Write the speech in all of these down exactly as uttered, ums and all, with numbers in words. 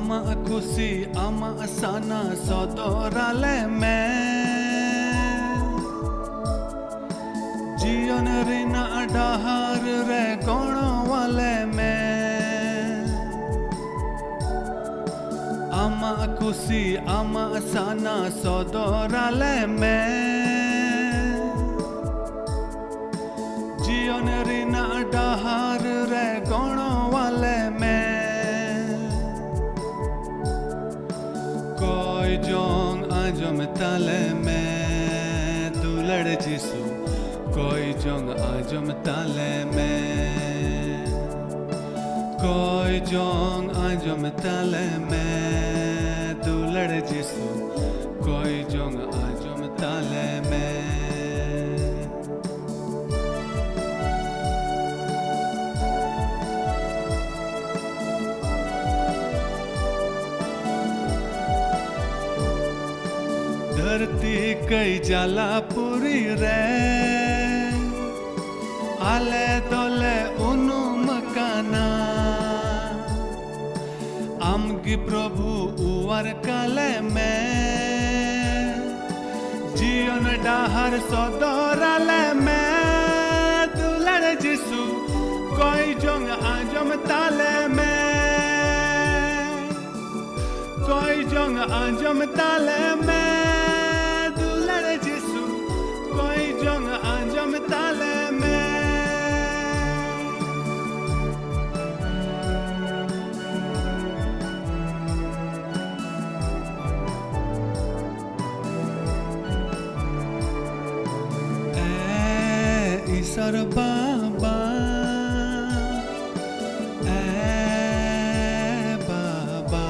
ᱟᱢᱟᱜ ᱠᱩᱥᱤ ᱟᱢᱟᱜ ᱥᱟᱱᱟ ᱥᱚᱫᱚᱨ ᱟᱞᱮ ᱢᱮ᱾ ᱡᱤᱭᱚᱱ ᱨᱮᱱᱟᱜ ᱰᱟᱦᱟᱨ ᱨᱮ ᱜᱚᱲᱚ ᱟᱞᱮ ᱢᱮ᱾ ᱟᱢᱟᱜ ᱠᱩᱥᱤ ᱟᱢᱟᱜ ᱥᱟᱱᱟ ᱥᱚᱫᱚᱨ ᱟᱞᱮ ᱢᱮ᱾ ᱡᱤᱭᱚᱱ ᱨᱮᱱᱟᱜ ᱰᱟᱦᱟᱨ ᱨᱮ ᱜᱚᱲᱚ ᱟᱞᱮ ᱢᱮ᱾ ᱠᱚᱭ ᱡᱚᱝ ᱟᱸᱡᱚᱢ ᱛᱟᱞᱮ ᱢᱮ, ᱫᱩᱞᱟᱹᱲ ᱡᱤᱥᱩ᱾ ᱠᱚᱭ ᱡᱚᱝ ᱟᱸᱡᱚᱢ ᱛᱟᱞᱮ ᱢᱮ᱾ ᱠᱚᱭ ᱡᱚᱝ ᱟᱸᱡᱚᱢ ᱛᱟᱞᱮ ᱢᱮ, ᱫᱩᱞᱟᱹᱲ ᱡᱤᱥᱩ᱾ ᱠᱚᱭ ᱡᱚᱝ ᱟᱸᱡᱚᱢ ᱛᱟᱞᱮ ᱢᱮ᱾ ᱫᱷᱟᱹᱨᱛᱤ ᱠᱟᱹᱭ ᱡᱟᱞᱟᱯᱩᱨᱤ ᱨᱮ ᱟᱞᱮ ᱫᱚᱞᱮ ᱩᱱᱩᱢ ᱟᱠᱟᱱᱟ᱾ ᱟᱢ ᱜᱮ ᱯᱨᱚᱵᱷᱩ ᱚᱣᱟᱨ ᱠᱟᱞᱮ ᱢᱮ᱾ ᱡᱤᱭᱚᱱ ᱰᱟᱦᱟᱨ ᱥᱚᱫᱚᱨ ᱟᱞᱮ ᱢᱮ᱾ ᱫᱩᱞᱟᱹᱲ ᱡᱤᱥᱩ ᱠᱚᱭ ᱡᱚᱝ ᱟᱸᱡᱚᱢ ᱛᱟᱞᱮ ᱢᱮ᱾ ᱠᱚᱭ ᱡᱚᱝ ᱟᱸᱡᱚᱢ ᱛᱟᱞᱮ ᱢᱮ᱾ ᱫᱩᱞᱟᱹᱲ ᱡᱤᱥᱩ ᱠᱚᱭ ᱡᱚᱝ ᱟᱸᱡᱚᱢ ᱛᱟᱞᱮ ᱢᱮ᱾ ᱮ ᱤᱥᱚᱨ ᱵᱟᱵᱟ, ᱮ ᱵᱟᱵᱟ,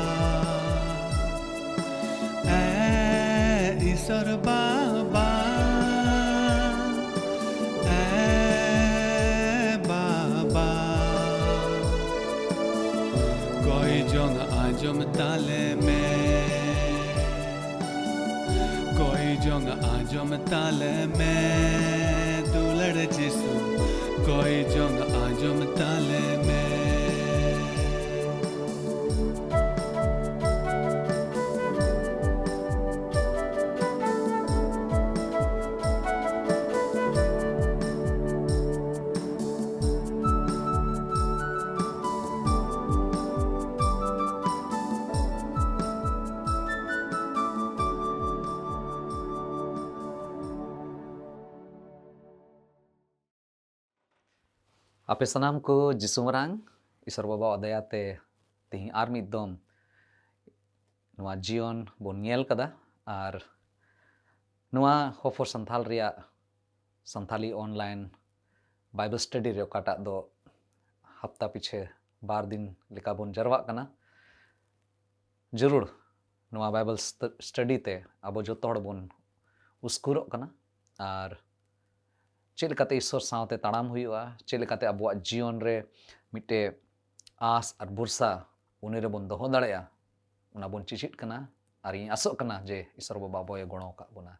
ᱮ ᱤᱥᱚᱨ ᱵᱟᱵᱟ, ᱮ ᱵᱟᱵᱟ, ᱠᱚᱭ ᱡᱚᱝ ᱟᱸᱡᱚᱢ ᱛᱟᱞᱮ ᱢᱮ᱾ ᱠᱚᱭ ᱡᱚᱝ ᱟᱸᱡᱚᱢ ᱛᱟᱞᱮ ᱢᱮ, ᱫᱩᱞᱟᱹᱲ ᱡᱤᱥᱩ᱾ ᱠᱚᱭ ᱡᱚᱝ ᱟᱸᱡᱚᱢ ᱛᱟᱞᱮ ᱢᱮ᱾ ᱟᱯᱮ ᱥᱟᱱᱟᱢ ᱠᱚ ᱡᱤᱥᱩ ᱢᱟᱨᱟᱝ ᱤᱥᱚᱨ ᱵᱟᱵᱟᱣᱟᱜ ᱫᱟᱭᱟᱛᱮ ᱛᱮᱦᱮᱧ ᱟᱨ ᱢᱤᱫ ᱫᱚᱢ ᱱᱚᱣᱟ ᱡᱤᱭᱚᱱ ᱵᱚᱱ ᱧᱮᱞ ᱠᱟᱫᱟ᱾ ᱟᱨ ᱱᱚᱣᱟ ᱦᱚᱯᱚᱨ ᱥᱟᱱᱛᱷᱟᱞ ᱨᱮᱭᱟᱜ ᱥᱟᱱᱛᱷᱟᱞᱤ online Bible study ᱨᱮ ᱚᱠᱟᱴᱟᱜ ᱫᱚ ᱦᱟᱯᱛᱟ ᱯᱤᱪᱷᱮ ᱵᱟᱨ ᱫᱤᱱ ᱞᱮᱠᱟ ᱵᱚᱱ ᱡᱟᱨᱣᱟᱜ ᱠᱟᱱᱟ, ᱡᱟᱹᱨᱩᱲ ᱱᱚᱣᱟ Bible st- study ᱛᱮ ᱟᱵᱚ ᱡᱚᱛᱚ ᱦᱚᱲ ᱵᱚᱱ ᱩᱥᱠᱩᱨᱚᱜ ᱠᱟᱱᱟ᱾ ᱟᱨ ᱪᱮᱫ ᱞᱮᱠᱟᱛᱮ ᱤᱥᱚᱨ ᱥᱟᱶᱛᱮ ᱛᱟᱲᱟᱢ ᱦᱩᱭᱩᱜᱼᱟ, ᱪᱮᱫ ᱞᱮᱠᱟᱛᱮ ᱟᱵᱚᱣᱟᱜ ᱡᱤᱭᱚᱱ ᱨᱮ ᱢᱤᱫᱴᱮᱡ ᱟᱥ ᱟᱨ ᱵᱷᱚᱨᱥᱟ ᱩᱱᱤ ᱨᱮᱵᱚᱱ ᱫᱚᱦᱚ ᱫᱟᱲᱮᱭᱟᱜᱼᱟ, ᱚᱱᱟ ᱵᱚᱱ ᱪᱮᱪᱮᱫ ᱠᱟᱱᱟ᱾ ᱟᱨ ᱤᱧ ᱟᱥᱚᱜ ᱠᱟᱱᱟ ᱡᱮ ᱤᱥᱚᱨ ᱵᱟᱵᱟ ᱟᱵᱚᱭ ᱜᱚᱲᱚ ᱟᱠᱟᱫ ᱵᱚᱱᱟ᱾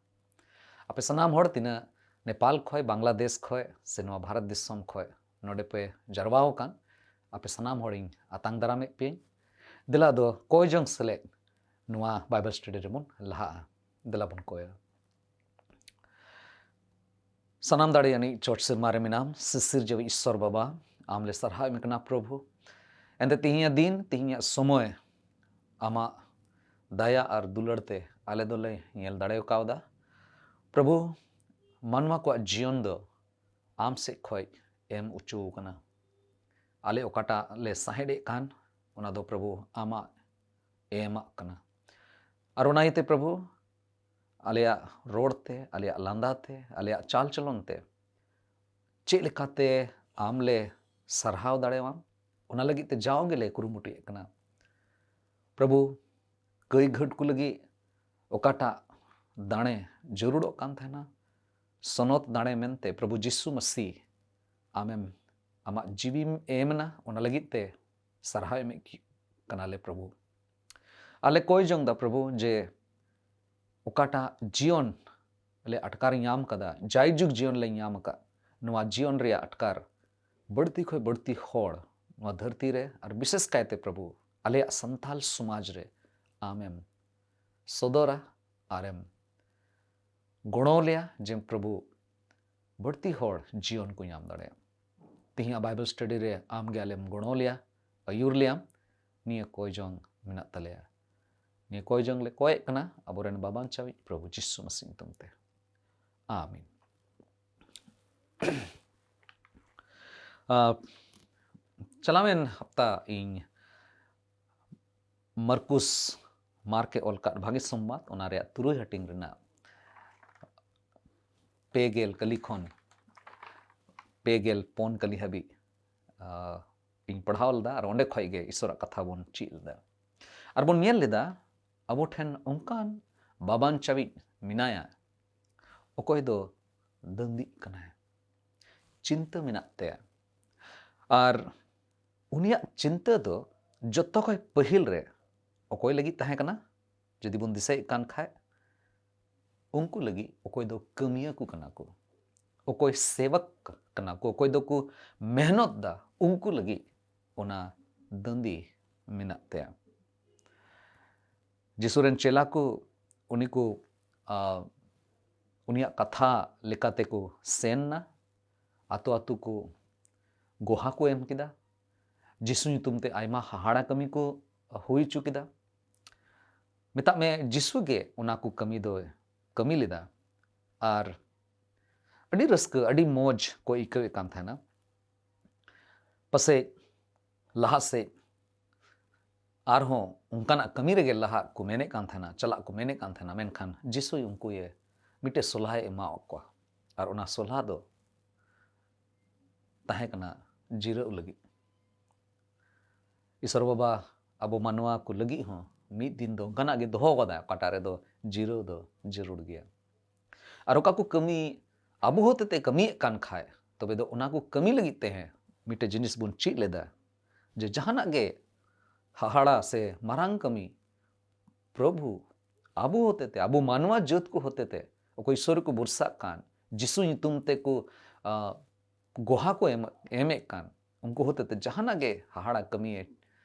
ᱟᱯᱮ ᱥᱟᱱᱟᱢ ᱦᱚᱲ ᱛᱤᱱᱟᱹᱜ ᱱᱮᱯᱟᱞ ᱠᱷᱚᱡ, ᱵᱟᱝᱞᱟᱫᱮᱥ ᱠᱷᱚᱡ ᱥᱮ ᱱᱚᱣᱟ ᱵᱷᱟᱨᱚᱛ ᱫᱤᱥᱚᱢ ᱠᱷᱚᱡ ᱱᱚᱰᱮ ᱯᱮ ᱡᱟᱨᱣᱟ ᱟᱠᱟᱱ, ᱟᱯᱮ ᱥᱟᱱᱟᱢ ᱦᱚᱲᱤᱧ ᱟᱛᱟᱝ ᱫᱟᱨᱟᱢᱮᱫ ᱯᱮᱭᱟᱹᱧ᱾ ᱫᱮᱞᱟ ᱫᱚ ᱠᱚᱭ ᱡᱚᱝ ᱥᱮᱞᱮᱫ ᱱᱚᱣᱟ Bible study ᱨᱮᱵᱚᱱ ᱞᱟᱦᱟᱜᱼᱟ᱾ ᱫᱮᱞᱟ ᱵᱚᱱ ᱠᱚᱭᱟ᱾ ᱥᱟᱱᱟᱢ ᱫᱟᱲᱮᱭᱟᱱᱤᱡ ᱪᱚᱴ ᱥᱮᱨᱢᱟ ᱨᱮ ᱢᱮᱱᱟᱢ, ᱥᱤᱥᱤᱨ ᱡᱟᱹᱣᱤᱡ ᱤᱥᱥᱚᱨ ᱵᱟᱵᱟ, ᱟᱢ ᱞᱮ ᱥᱟᱨᱦᱟᱣ ᱮᱢ ᱠᱟᱱᱟ ᱯᱨᱚᱵᱷᱩ᱾ ᱮᱱᱛᱮ ᱛᱤᱦᱤᱧᱟᱜ ᱫᱤᱱ, ᱛᱤᱦᱤᱧᱟᱜ ᱥᱚᱢᱚᱭ ᱟᱢᱟᱜ ᱫᱟᱭᱟ ᱟᱨ ᱫᱩᱞᱟᱹᱲ ᱛᱮ ᱟᱞᱮ ᱫᱚᱞᱮ ᱧᱮᱞ ᱫᱟᱲᱮ ᱠᱟᱣᱫᱟ᱾ ᱯᱨᱚᱵᱷᱩ, ᱢᱟᱱᱣᱟ ᱠᱚᱣᱟᱜ ᱡᱤᱭᱚᱱ ᱫᱚ ᱟᱢ ᱥᱮᱫ ᱠᱷᱚᱡ ᱮᱢ ᱚᱪᱚ ᱟᱠᱟᱱᱟ᱾ ᱟᱞᱮ ᱚᱠᱟᱴᱟᱜ ᱞᱮ ᱥᱟᱦᱮᱫ ᱮᱫ ᱠᱟᱱ, ᱚᱱᱟ ᱫᱚ ᱯᱨᱚᱵᱷᱩ ᱟᱢᱟᱜ ᱮᱢᱟᱜ ᱠᱟᱱᱟ᱾ ᱟᱨ ᱚᱱᱟ ᱤᱭᱟᱹᱛᱮ ᱯᱨᱚᱵᱷᱩ, ᱟᱞᱮᱭᱟᱜ ᱨᱚᱲ ᱛᱮ, ᱟᱞᱮᱭᱟᱜ ᱞᱟᱸᱫᱟ ᱛᱮ, ᱟᱞᱮᱭᱟᱜ ᱪᱟᱞ ᱪᱚᱞᱚᱱ ᱛᱮ ᱪᱮᱫ ᱞᱮᱠᱟᱛᱮ ᱟᱢ ᱞᱮ ᱥᱟᱨᱦᱟᱣ ᱫᱟᱲᱮᱭᱟᱢ, ᱚᱱᱟ ᱞᱟᱹᱜᱤᱫ ᱛᱮ ᱡᱟᱣ ᱜᱮᱞᱮ ᱠᱩᱨᱩᱢᱩᱴᱩᱭᱮᱫ ᱠᱟᱱᱟ᱾ ᱯᱨᱚᱵᱷᱩ, ᱠᱟᱹᱭ ᱜᱷᱟᱹᱴ ᱠᱚ ᱞᱟᱹᱜᱤᱫ ᱚᱠᱟᱴᱟᱜ ᱫᱟᱲᱮ ᱡᱟᱹᱨᱩᱲᱚᱜ ᱠᱟᱱ ᱛᱟᱦᱮᱱᱟ, ᱥᱚᱱᱚᱛ ᱫᱟᱲᱮ ᱢᱮᱱᱛᱮ ᱯᱨᱚᱵᱷᱩ ᱡᱤᱥᱩ ᱢᱟᱹᱥᱤ ᱟᱢᱮᱢ, ᱟᱢᱟᱜ ᱡᱤᱣᱤᱢ ᱮᱢ ᱮᱱᱟ, ᱚᱱᱟ ᱞᱟᱹᱜᱤᱫ ᱛᱮ ᱥᱟᱨᱦᱟᱣ ᱮᱢᱮᱫ ᱠᱟᱱᱟᱞᱮ ᱯᱨᱚᱵᱷᱩ᱾ ᱟᱞᱮ ᱠᱚᱭ ᱡᱚᱝ ᱫᱟ ᱯᱨᱚᱵᱷᱩ ᱡᱮ ᱚᱠᱟᱴᱟᱜ ᱡᱤᱭᱚᱱ ᱞᱮ ᱟᱴᱠᱟᱨ ᱧᱟᱢ ᱠᱟᱫᱟ, ᱡᱟᱭᱡᱩᱜᱽ ᱡᱤᱭᱚᱱ ᱞᱮ ᱧᱟᱢ ᱟᱠᱟᱫ, ᱱᱚᱣᱟ ᱡᱤᱭᱚᱱ ᱨᱮᱭᱟᱜ ᱟᱴᱠᱟᱨ ᱵᱟᱹᱲᱛᱤ ᱠᱷᱚᱱ ᱵᱟᱹᱲᱛᱤ ᱦᱚᱲ ᱱᱚᱣᱟ ᱫᱷᱟᱹᱨᱛᱤ ᱨᱮ ᱟᱨ ᱵᱤᱥᱮᱥ ᱠᱟᱭᱛᱮ ᱯᱨᱚᱵᱷᱩ ᱟᱞᱮᱭᱟᱜ ᱥᱟᱱᱛᱟᱞ ᱥᱚᱢᱟᱡᱽ ᱨᱮ ᱟᱢᱮᱢ ᱥᱚᱫᱚᱨᱟ ᱟᱨᱮᱢ ᱜᱚᱲᱚ ᱞᱮᱭᱟ ᱡᱮ ᱯᱨᱚᱵᱷᱩ ᱵᱟᱹᱲᱛᱤ ᱦᱚᱲ ᱡᱤᱭᱚᱱ ᱠᱚ ᱧᱟᱢ ᱫᱟᱲᱮᱭᱟᱜ᱾ ᱛᱮᱦᱮᱧᱟᱜ Bible study ᱨᱮ ᱟᱢ ᱜᱮ ᱟᱞᱮᱢ ᱜᱚᱲᱚ ᱞᱮᱭᱟ, ᱟᱹᱭᱩᱨ ᱞᱮᱭᱟᱢ, ᱱᱤᱭᱟᱹ ᱠᱚᱭ ᱡᱚᱝ ᱢᱮᱱᱟᱜ ᱛᱟᱞᱮᱭᱟ᱾ ᱱᱤᱭᱟᱹ ᱠᱚᱭ ᱡᱚᱝ ᱞᱮ ᱠᱚᱭᱮᱫ ᱠᱟᱱᱟ ᱟᱵᱚᱨᱮᱱ ᱵᱟᱵᱟᱱᱪᱟᱣᱤᱡ ᱯᱨᱚᱵᱷᱩ ᱡᱤᱥᱩ ᱢᱟᱥᱤ ᱧᱩᱛᱩᱢ ᱛᱮ, ᱟᱢᱤᱱ᱾ ᱟᱨ ᱪᱟᱞᱟᱣᱮᱱ ᱦᱟᱯᱛᱟ ᱤᱧ ᱢᱟᱨᱠᱩᱥ ᱢᱟᱨᱠᱮ ᱚᱞ ᱠᱟᱫ ᱵᱷᱟᱹᱜᱤ ᱥᱚᱢᱵᱟᱫ, ᱚᱱᱟ ᱨᱮᱭᱟᱜ ᱛᱩᱨᱩᱭ ᱦᱟᱹᱴᱤᱧ ᱨᱮᱱᱟᱜ ᱯᱮ ᱜᱮᱞ ᱠᱟᱹᱞᱤ ᱠᱷᱚᱱ ᱯᱮ ᱜᱮᱞ ᱯᱩᱱ ᱠᱟᱹᱞᱤ ᱦᱟᱹᱵᱤᱡ ᱤᱧ ᱯᱟᱲᱦᱟᱣ ᱞᱮᱫᱟ᱾ ᱟᱨ ᱚᱸᱰᱮ ᱠᱷᱚᱱ ᱜᱮ ᱤᱥᱚᱨᱟᱜ ᱠᱟᱛᱷᱟ ᱵᱚᱱ ᱪᱮᱫ ᱞᱮᱫᱟ᱾ ᱟᱨ ᱵᱚᱱ ᱧᱮᱞ ᱞᱮᱫᱟ, ᱟᱵᱚ ᱴᱷᱮᱱ ᱚᱱᱠᱟᱱ ᱵᱟᱵᱟᱱ ᱪᱟᱵᱤᱡ ᱢᱮᱱᱟᱭᱟ, ᱚᱠᱚᱭ ᱫᱚ ᱫᱟᱹᱱᱫᱤᱜ ᱠᱟᱱᱟᱭ, ᱪᱤᱱᱛᱟᱹ ᱢᱮᱱᱟᱜ ᱛᱟᱭᱟ᱾ ᱟᱨ ᱩᱱᱤᱭᱟᱜ ᱪᱤᱱᱛᱟᱹ ᱫᱚ ᱡᱚᱛᱚ ᱠᱷᱚᱱ ᱯᱟᱹᱦᱤᱞ ᱨᱮ ᱚᱠᱚᱭ ᱞᱟᱹᱜᱤᱫ ᱛᱟᱦᱮᱸ ᱠᱟᱱᱟ? ᱡᱩᱫᱤ ᱵᱚᱱ ᱫᱤᱥᱟᱹᱭᱮᱫ ᱠᱟᱱ ᱠᱷᱟᱡ, ᱩᱱᱠᱩ ᱞᱟᱹᱜᱤᱫ ᱚᱠᱚᱭ ᱫᱚ ᱠᱟᱹᱢᱤᱭᱟᱹ ᱠᱚ ᱠᱟᱱᱟ ᱠᱚ, ᱚᱠᱚᱭ ᱥᱮᱵᱚᱠ ᱠᱟᱱᱟ ᱠᱚ, ᱚᱠᱚᱭ ᱫᱚᱠᱚ ᱢᱮᱦᱱᱚᱛ ᱫᱟ, ᱩᱱᱠᱩ ᱞᱟᱹᱜᱤᱫ ᱚᱱᱟ ᱫᱟᱹᱱᱫᱤ ᱢᱮᱱᱟᱜ ᱛᱟᱭᱟ᱾ ᱡᱤᱥᱩ ᱨᱮᱱ ᱪᱮᱞᱟ ᱠᱚ ᱩᱱᱤ ᱠᱚ ᱩᱱᱤᱭᱟᱜ ᱠᱟᱛᱷᱟ ᱞᱮᱠᱟᱛᱮ ᱠᱚ ᱥᱮᱱ ᱱᱟ, ᱟᱛᱳ ᱟᱛᱳ ᱠᱚ ᱜᱚᱦᱟ ᱠᱚ ᱮᱢ ᱠᱮᱫᱟ᱾ ᱡᱤᱥᱩ ᱧᱩᱛᱩᱢ ᱛᱮ ᱟᱭᱢᱟ ᱦᱟᱦᱟᱲᱟ ᱠᱟᱹᱢᱤ ᱠᱚ ᱦᱩᱭ ᱦᱚᱪᱚ ᱠᱮᱫᱟ᱾ ᱢᱮᱛᱟᱜ ᱢᱮ, ᱡᱤᱥᱩ ᱜᱮ ᱚᱱᱟ ᱠᱚ ᱠᱟᱹᱢᱤ ᱫᱚᱭ ᱠᱟᱹᱢᱤ ᱞᱮᱫᱟ᱾ ᱟᱨ ᱟᱹᱰᱤ ᱨᱟᱹᱥᱠᱟᱹ, ᱟᱹᱰᱤ ᱢᱚᱡᱽ ᱠᱚ ᱟᱹᱭᱠᱟᱹᱣᱮᱫ ᱠᱟᱱ ᱛᱟᱦᱮᱱᱟ᱾ ᱯᱟᱥᱮᱡ ᱞᱟᱦᱟ ᱥᱮᱫ ᱟᱨᱦᱚᱸ ᱚᱱᱠᱟᱱᱟᱜ ᱠᱟᱹᱢᱤ ᱨᱮᱜᱮ ᱞᱟᱦᱟᱜ ᱠᱚ ᱢᱮᱱᱮᱫ ᱠᱟᱱ ᱛᱟᱦᱮᱱᱟ, ᱪᱟᱞᱟᱜ ᱠᱚ ᱢᱮᱱᱮᱫ ᱠᱟᱱ ᱛᱟᱦᱮᱱᱟ, ᱢᱮᱱᱠᱷᱟᱱ ᱡᱤᱥᱩᱭ ᱩᱱᱠᱩᱭᱮ ᱢᱤᱫᱴᱮᱡ ᱥᱚᱞᱦᱟᱭ ᱮᱢᱟᱣᱟᱫ ᱠᱚᱣᱟ᱾ ᱟᱨ ᱚᱱᱟ ᱥᱚᱞᱦᱟ ᱫᱚ ᱛᱟᱦᱮᱸ ᱠᱟᱱᱟ ᱡᱤᱨᱟᱹᱜ ᱞᱟᱹᱜᱤᱫ᱾ ᱤᱥᱚᱨ ᱵᱟᱵᱟ ᱟᱵᱚ ᱢᱟᱱᱣᱟ ᱠᱚ ᱞᱟᱹᱜᱤᱫ ᱦᱚᱸ ᱢᱤᱫ ᱫᱤᱱ ᱫᱚ ᱚᱱᱠᱟᱱᱟᱜ ᱜᱮ ᱫᱚᱦᱚ ᱠᱟᱫᱟᱭ, ᱚᱠᱟᱴᱟᱜ ᱨᱮᱫᱚ ᱡᱤᱨᱟᱹᱣ ᱫᱚ ᱡᱟᱹᱨᱩᱲ ᱜᱮᱭᱟ᱾ ᱟᱨ ᱚᱠᱟ ᱠᱚ ᱠᱟᱹᱢᱤ ᱟᱵᱚ ᱦᱚᱛᱮᱛᱮ ᱠᱟᱹᱢᱤᱭᱮᱫ ᱠᱟᱱ ᱠᱷᱟᱡ, ᱛᱚᱵᱮ ᱫᱚ ᱚᱱᱟ ᱠᱚ ᱠᱟᱹᱢᱤ ᱞᱟᱹᱜᱤᱫ ᱛᱮ ᱦᱮᱸ ᱢᱤᱫᱴᱮᱡ ᱡᱤᱱᱤᱥ ᱵᱚᱱ ᱪᱮᱫ ᱞᱮᱫᱟ, ᱡᱮ ᱡᱟᱦᱟᱱᱟᱜ ᱜᱮ ᱦᱟᱦᱟᱲᱟ ᱥᱮ ᱢᱟᱨᱟᱝ ᱠᱟᱹᱢᱤ ᱯᱨᱚᱵᱷᱩ ᱟᱵᱚ ᱦᱚᱛᱮᱛᱮ, ᱟᱵᱚ ᱢᱟᱱᱣᱟ ᱡᱟᱹᱛ ᱠᱚ ᱦᱚᱛᱮᱛᱮ, ᱚᱠᱚᱭ ᱤᱥᱚᱨ ᱠᱚ ᱵᱷᱚᱨᱥᱟᱜ ᱠᱟᱱ, ᱡᱤᱥᱩ ᱧᱩᱛᱩᱢ ᱛᱮᱠᱚ, ᱟ, ᱜᱚᱦᱟ ᱠᱚ ᱮᱢ, ᱮᱢᱮᱫ ᱠᱟᱱ, ᱩᱱᱠᱩ ᱦᱚᱛᱮᱛᱮ ᱡᱟᱦᱟᱱᱟᱜ ᱜᱮ ᱦᱟᱦᱟᱲᱟ ᱠᱟᱹᱢᱤᱭᱮ,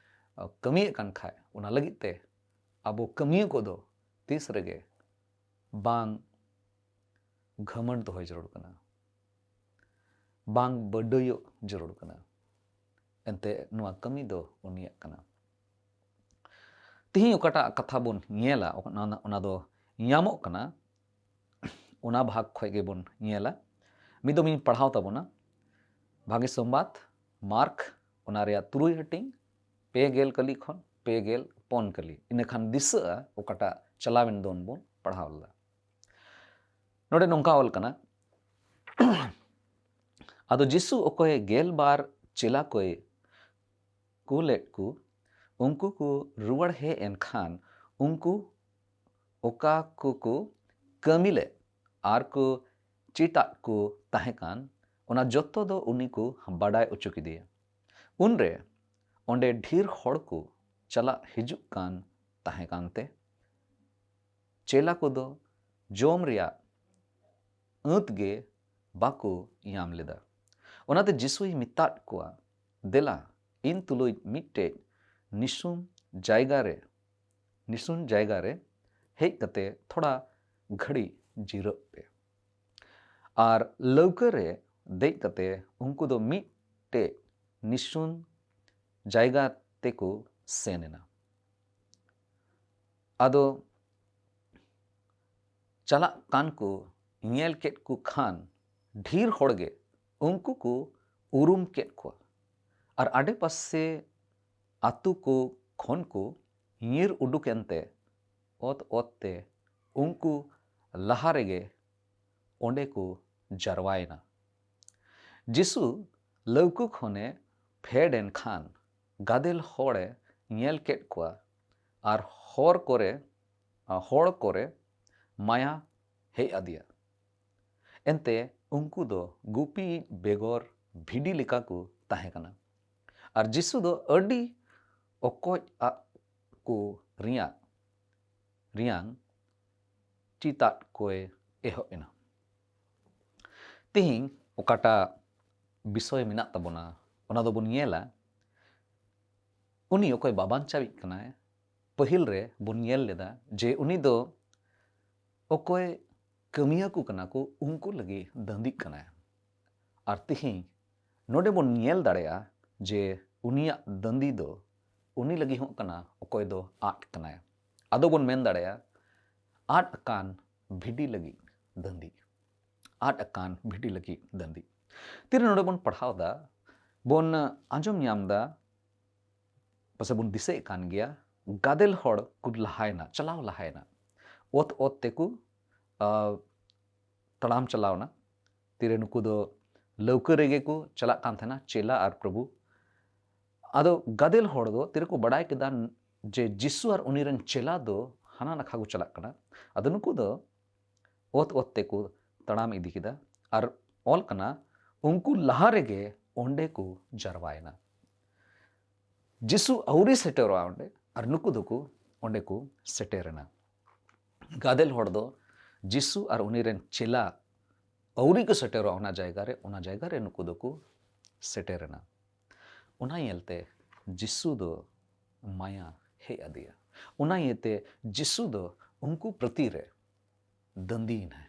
ᱟ, ᱠᱟᱹᱢᱤᱭᱮᱫ ᱠᱟᱱ ᱠᱷᱟᱡ, ᱚᱱᱟ ᱞᱟᱹᱜᱤᱫ ᱛᱮ ᱟᱵᱚ ᱠᱟᱹᱢᱤᱭᱟᱹ ᱠᱚᱫᱚ ᱛᱤᱥ ᱨᱮᱜᱮ ᱵᱟᱝ ᱜᱷᱟᱢᱚᱸᱰ ᱫᱚᱦᱚᱭ ᱡᱟᱹᱨᱩᱲ ᱠᱟᱱᱟ, ᱵᱟᱝ ᱵᱟᱹᱰᱟᱹᱭᱚᱜ ᱡᱟᱹᱨᱩᱲ ᱠᱟᱱᱟ᱾ ᱮᱱᱛᱮ ᱱᱚᱣᱟ ᱠᱟᱹᱢᱤ ᱫᱚ ᱩᱱᱤᱭᱟᱜ ᱠᱟᱱᱟ᱾ ᱛᱤᱦᱤᱧ ᱚᱠᱟᱴᱟᱜ ᱠᱟᱛᱷᱟ ᱵᱚᱱ ᱧᱮᱞᱟ, ᱚᱱᱟ, ᱚᱱᱟ ᱫᱚ ᱧᱟᱢᱚᱜ ᱠᱟᱱᱟ, ᱚᱱᱟ ᱵᱷᱟᱜᱽ ᱠᱷᱚᱱ ᱜᱮᱵᱚᱱ ᱧᱮᱞᱟ᱾ ᱢᱤᱫ ᱫᱚᱢ ᱤᱧ ᱯᱟᱲᱦᱟᱣ ᱛᱟᱵᱚᱱᱟ, ᱵᱷᱟᱜᱮ ᱥᱚᱢᱵᱟᱫ, ᱢᱟᱨᱠ, ᱚᱱᱟ ᱨᱮᱭᱟᱜ ᱛᱩᱨᱩᱭ ᱦᱟᱹᱴᱤᱧ, ᱯᱮ ᱜᱮᱞ ᱠᱟᱹᱞᱤ ᱠᱷᱚᱱ ᱯᱮ ᱜᱮᱞ ᱯᱩᱱ ᱠᱟᱹᱞᱤ, ᱤᱱᱟᱹᱠᱷᱟᱱ ᱫᱤᱥᱟᱹᱜᱼᱟ ᱚᱠᱟᱴᱟᱜ ᱪᱟᱞᱟᱣᱮᱱ ᱫᱚᱱ ᱵᱚᱱ ᱯᱟᱲᱦᱟᱣ ᱞᱮᱫᱟ᱾ ᱱᱚᱰᱮ ᱱᱚᱝᱠᱟ ᱚᱞ ᱠᱟᱱᱟ, ᱟᱫᱚ ᱡᱤᱥᱩ ᱚᱠᱚᱭ ᱜᱮᱞ ᱵᱟᱨ ᱪᱮᱞᱟ ᱠᱚᱭ ᱠᱩᱞᱮᱫ ᱠᱚ, ᱩᱱᱠᱩ ᱠᱚ ᱨᱩᱣᱟᱹᱲ ᱦᱮᱡ ᱮᱱ ᱠᱷᱟᱱ ᱩᱱᱠᱩ ᱚᱠᱟ ᱠᱚᱠᱚ ᱠᱟᱹᱢᱤ ᱞᱮᱫ ᱟᱨ ᱠᱚ ᱪᱮᱫᱟᱜ ᱠᱚ ᱛᱟᱦᱮᱸ ᱠᱟᱱ, ᱚᱱᱟ ᱡᱚᱛᱚ ᱫᱚ ᱩᱱᱤ ᱠᱚ ᱵᱟᱰᱟᱭ ᱦᱚᱪᱚ ᱠᱮᱫᱮᱭᱟ᱾ ᱩᱱᱨᱮ ᱚᱸᱰᱮ ᱰᱷᱮᱨ ᱦᱚᱲ ᱠᱚ ᱪᱟᱞᱟᱜ ᱦᱤᱡᱩᱜ ᱠᱟᱱ ᱛᱟᱦᱮᱸ ᱠᱟᱱᱛᱮ, ᱪᱮᱞᱟ ᱠᱚᱫᱚ ᱡᱚᱢ ᱨᱮᱭᱟᱜ ᱟᱹᱛ ᱜᱮ ᱵᱟᱠᱚ ᱧᱟᱢ ᱞᱮᱫᱟ᱾ ᱚᱱᱟᱛᱮ ᱡᱤᱥᱩᱭ ᱢᱮᱛᱟᱫ ᱠᱚᱣᱟ, ᱫᱮᱞᱟ, ᱤᱧ ᱛᱩᱞᱩᱡ ᱢᱤᱫᱴᱮᱡ ᱱᱤᱥᱩᱱ ᱡᱟᱭᱜᱟ ᱨᱮ, ᱱᱤᱥᱩᱱ ᱡᱟᱭᱜᱟ ᱨᱮ ᱦᱮᱡ ᱠᱟᱛᱮ ᱛᱷᱚᱲᱟ ᱜᱷᱟᱹᱲᱤ ᱡᱤᱨᱟᱹᱜ ᱯᱮ᱾ ᱟᱨ ᱞᱟᱹᱣᱠᱟᱹ ᱨᱮ ᱫᱮᱡ ᱠᱟᱛᱮ ᱩᱱᱠᱩ ᱫᱚ ᱢᱤᱫᱴᱮᱡ ᱱᱤᱥᱩᱱ ᱡᱟᱭᱜᱟ ᱛᱮᱠᱚ ᱥᱮᱱ ᱮᱱᱟ᱾ ᱟᱫᱚ ᱪᱟᱞᱟᱜ ᱠᱟᱱ ᱠᱚ ᱧᱮᱞ ᱠᱮᱫ ᱠᱚ ᱠᱷᱟᱱ ᱰᱷᱮᱨ ᱦᱚᱲ ᱜᱮ ᱩᱱᱠᱩ ᱠᱚ ᱩᱨᱩᱢ ᱠᱮᱫ ᱠᱚᱣᱟ᱾ ᱟᱨ ᱟᱰᱮᱯᱟᱥᱮ ᱟᱛᱳ ᱠᱚ ᱠᱷᱚᱱ ᱠᱚ ᱧᱤᱨ ᱩᱰᱩᱠ ᱮᱱᱛᱮ ᱚᱛ ᱚᱛ ᱛᱮ ᱩᱱᱠᱩ ᱞᱟᱦᱟ ᱨᱮᱜᱮ ᱚᱸᱰᱮ ᱠᱚ ᱡᱟᱨᱣᱟᱭᱮᱱᱟ᱾ ᱡᱤᱥᱩ ᱞᱟᱹᱣᱠᱟᱹ ᱠᱷᱚᱱᱮ ᱯᱷᱮᱰ ᱮᱱ ᱠᱷᱟᱱ ᱜᱟᱫᱮᱞ ᱦᱚᱲᱮ ᱧᱮᱞ ᱠᱮᱫ ᱠᱚᱣᱟ ᱟᱨ ᱦᱚᱨ ᱠᱚᱨᱮ, ᱦᱚᱲ ᱠᱚᱨᱮ ᱢᱟᱭᱟ ᱦᱮᱡ ᱟᱫᱮᱭᱟ᱾ ᱮᱱᱛᱮ ᱩᱱᱠᱩ ᱫᱚ ᱜᱩᱯᱤᱭᱤᱡ ᱵᱮᱜᱚᱨ ᱵᱷᱤᱰᱤ ᱞᱮᱠᱟ ᱠᱚ ᱛᱟᱦᱮᱸ ᱠᱟᱱᱟ᱾ ᱟᱨ ᱡᱤᱥᱩ ᱫᱚ ᱟᱹᱰᱤ ᱚᱠᱚᱡ ᱟᱜ ᱠᱚ ᱨᱮᱭᱟᱜ ᱨᱮᱭᱟᱝ ᱪᱤᱛᱟᱫ ᱠᱚᱭ ᱮᱦᱚᱵ ᱮᱱᱟ᱾ ᱛᱮᱦᱮᱧ ᱚᱠᱟᱴᱟᱜ ᱵᱤᱥᱚᱭ ᱢᱮᱱᱟᱜ ᱛᱟᱵᱚᱱᱟ, ᱚᱱᱟ ᱫᱚᱵᱚᱱ ᱧᱮᱞᱟ, ᱩᱱᱤ ᱚᱠᱚᱭ ᱵᱟᱵᱟᱱ ᱪᱟᱵᱤᱡ ᱠᱟᱱᱟᱭ, ᱯᱟᱹᱦᱤᱞ ᱨᱮ ᱵᱚᱱ ᱧᱮᱞ ᱞᱮᱫᱟ ᱡᱮ ᱩᱱᱤ ᱫᱚ ᱚᱠᱚᱭ ᱠᱟᱹᱢᱤᱭᱟᱹ ᱠᱚ ᱠᱟᱱᱟ ᱠᱚ, ᱩᱱᱠᱩ ᱞᱟᱹᱜᱤᱫ ᱫᱟᱹᱱᱫᱤᱜ ᱠᱟᱱᱟᱭ᱾ ᱟᱨ ᱛᱮᱦᱮᱧ ᱱᱚᱰᱮ ᱵᱚᱱ ᱧᱮᱞ ᱫᱟᱲᱮᱭᱟᱜᱼᱟ ᱡᱮ ᱩᱱᱤᱭᱟᱜ ᱫᱟᱹᱱᱫᱤ ᱫᱚ ᱩᱱᱤ ᱞᱟᱹᱜᱤᱫ ᱦᱚᱸ ᱠᱟᱱᱟ, ᱚᱠᱚᱭ ᱫᱚ ᱟᱫ ᱠᱟᱱᱟᱭ᱾ ᱟᱫᱚ ᱵᱚᱱ ᱢᱮᱱ ᱫᱟᱲᱮᱭᱟᱜᱼᱟ, ᱟᱫ ᱟᱠᱟᱱ ᱵᱷᱤᱰᱤ ᱞᱟᱹᱜᱤᱫ ᱫᱟᱹᱱᱫᱤ᱾ ᱟᱫ ᱟᱠᱟᱱ ᱵᱷᱤᱰᱤ ᱞᱟᱹᱜᱤᱫ ᱫᱟᱹᱱᱫᱤ᱾ ᱛᱤᱨᱮ ᱱᱚᱰᱮ ᱵᱚᱱ ᱯᱟᱲᱦᱟᱣ ᱮᱫᱟ, ᱵᱚᱱ ᱟᱸᱡᱚᱢ ᱧᱟᱢ ᱮᱫᱟ, ᱯᱟᱥᱮ ᱵᱚᱱ ᱫᱤᱥᱟᱹᱭᱮᱫ ᱠᱟᱱ ᱜᱮᱭᱟ, ᱜᱟᱫᱮᱞ ᱦᱚᱲ ᱠᱚ ᱞᱟᱦᱟᱭᱮᱱᱟ, ᱪᱟᱞᱟᱣ ᱞᱟᱦᱟᱭᱮᱱᱟ᱾ ᱚᱛ ᱚᱛ ᱛᱮᱠᱚ ᱟᱨ ᱛᱟᱲᱟᱢ ᱪᱟᱞᱟᱣᱱᱟ᱾ ᱛᱤᱨᱮ ᱱᱩᱠᱩ ᱫᱚ ᱞᱟᱹᱣᱠᱟᱹ ᱨᱮᱜᱮ ᱠᱚ ᱪᱟᱞᱟᱜ ᱠᱟᱱ ᱛᱟᱦᱮᱱᱟ, ᱪᱮᱞᱟ ᱟᱨ ᱯᱨᱚᱵᱷᱩ᱾ ᱟᱫᱚ ᱜᱟᱫᱮᱞ ᱦᱚᱲ ᱫᱚ ᱛᱤᱨᱮ ᱠᱚ ᱵᱟᱲᱟᱭ ᱠᱮᱫᱟ ᱡᱮ ᱡᱤᱥᱩ ᱟᱨ ᱩᱱᱤ ᱨᱮᱱ ᱪᱮᱞᱟ ᱫᱚ ᱦᱟᱱᱟ ᱱᱟᱠᱷᱟ ᱠᱚ ᱪᱟᱞᱟᱜ ᱠᱟᱱᱟ, ᱟᱫᱚ ᱱᱩᱠᱩ ᱫᱚ ᱚᱛ ᱚᱛ ᱛᱮᱠᱚ ᱛᱟᱲᱟᱢ ᱤᱫᱤ ᱠᱮᱫᱟ᱾ ᱟᱨ ᱚᱞ ᱠᱟᱱᱟ, ᱩᱱᱠᱩ ᱞᱟᱦᱟ ᱨᱮᱜᱮ ᱚᱸᱰᱮ ᱠᱚ ᱡᱟᱨᱣᱟᱭᱮᱱᱟ᱾ ᱡᱤᱥᱩ ᱟᱹᱣᱨᱤ ᱥᱮᱴᱮᱨᱚᱜᱼᱟ ᱚᱸᱰᱮ, ᱟᱨ ᱱᱩᱠᱩ ᱫᱚᱠᱚ ᱚᱸᱰᱮ ᱠᱚ ᱥᱮᱴᱮᱨᱮᱱᱟ᱾ ᱜᱟᱫᱮᱞ ᱦᱚᱲ ᱫᱚ ᱡᱤᱥᱩ ᱟᱨ ᱩᱱᱤ ᱨᱮᱱ ᱪᱮᱞᱟ ᱟᱹᱣᱨᱤ ᱠᱚ ᱥᱮᱴᱮᱨᱚᱜᱼᱟ ᱚᱱᱟ ᱡᱟᱭᱜᱟ ᱨᱮ, ᱚᱱᱟ ᱡᱟᱭᱜᱟ ᱨᱮ ᱱᱩᱠᱩ ᱫᱚᱠᱚ ᱥᱮᱴᱮᱨᱮᱱᱟ᱾ ᱚᱱᱟ ᱧᱮᱞᱛᱮ ᱡᱤᱥᱩ ᱫᱚ ᱢᱟᱭᱟ ᱦᱮᱡ ᱟᱫᱮᱭᱟ᱾ ᱚᱱᱟ ᱤᱭᱟᱹᱛᱮ ᱡᱤᱥᱩ ᱫᱚ ᱩᱱᱠᱩ ᱯᱨᱚᱛᱤ ᱨᱮ ᱫᱟᱹᱱᱫᱤᱭᱮᱱᱟᱭ᱾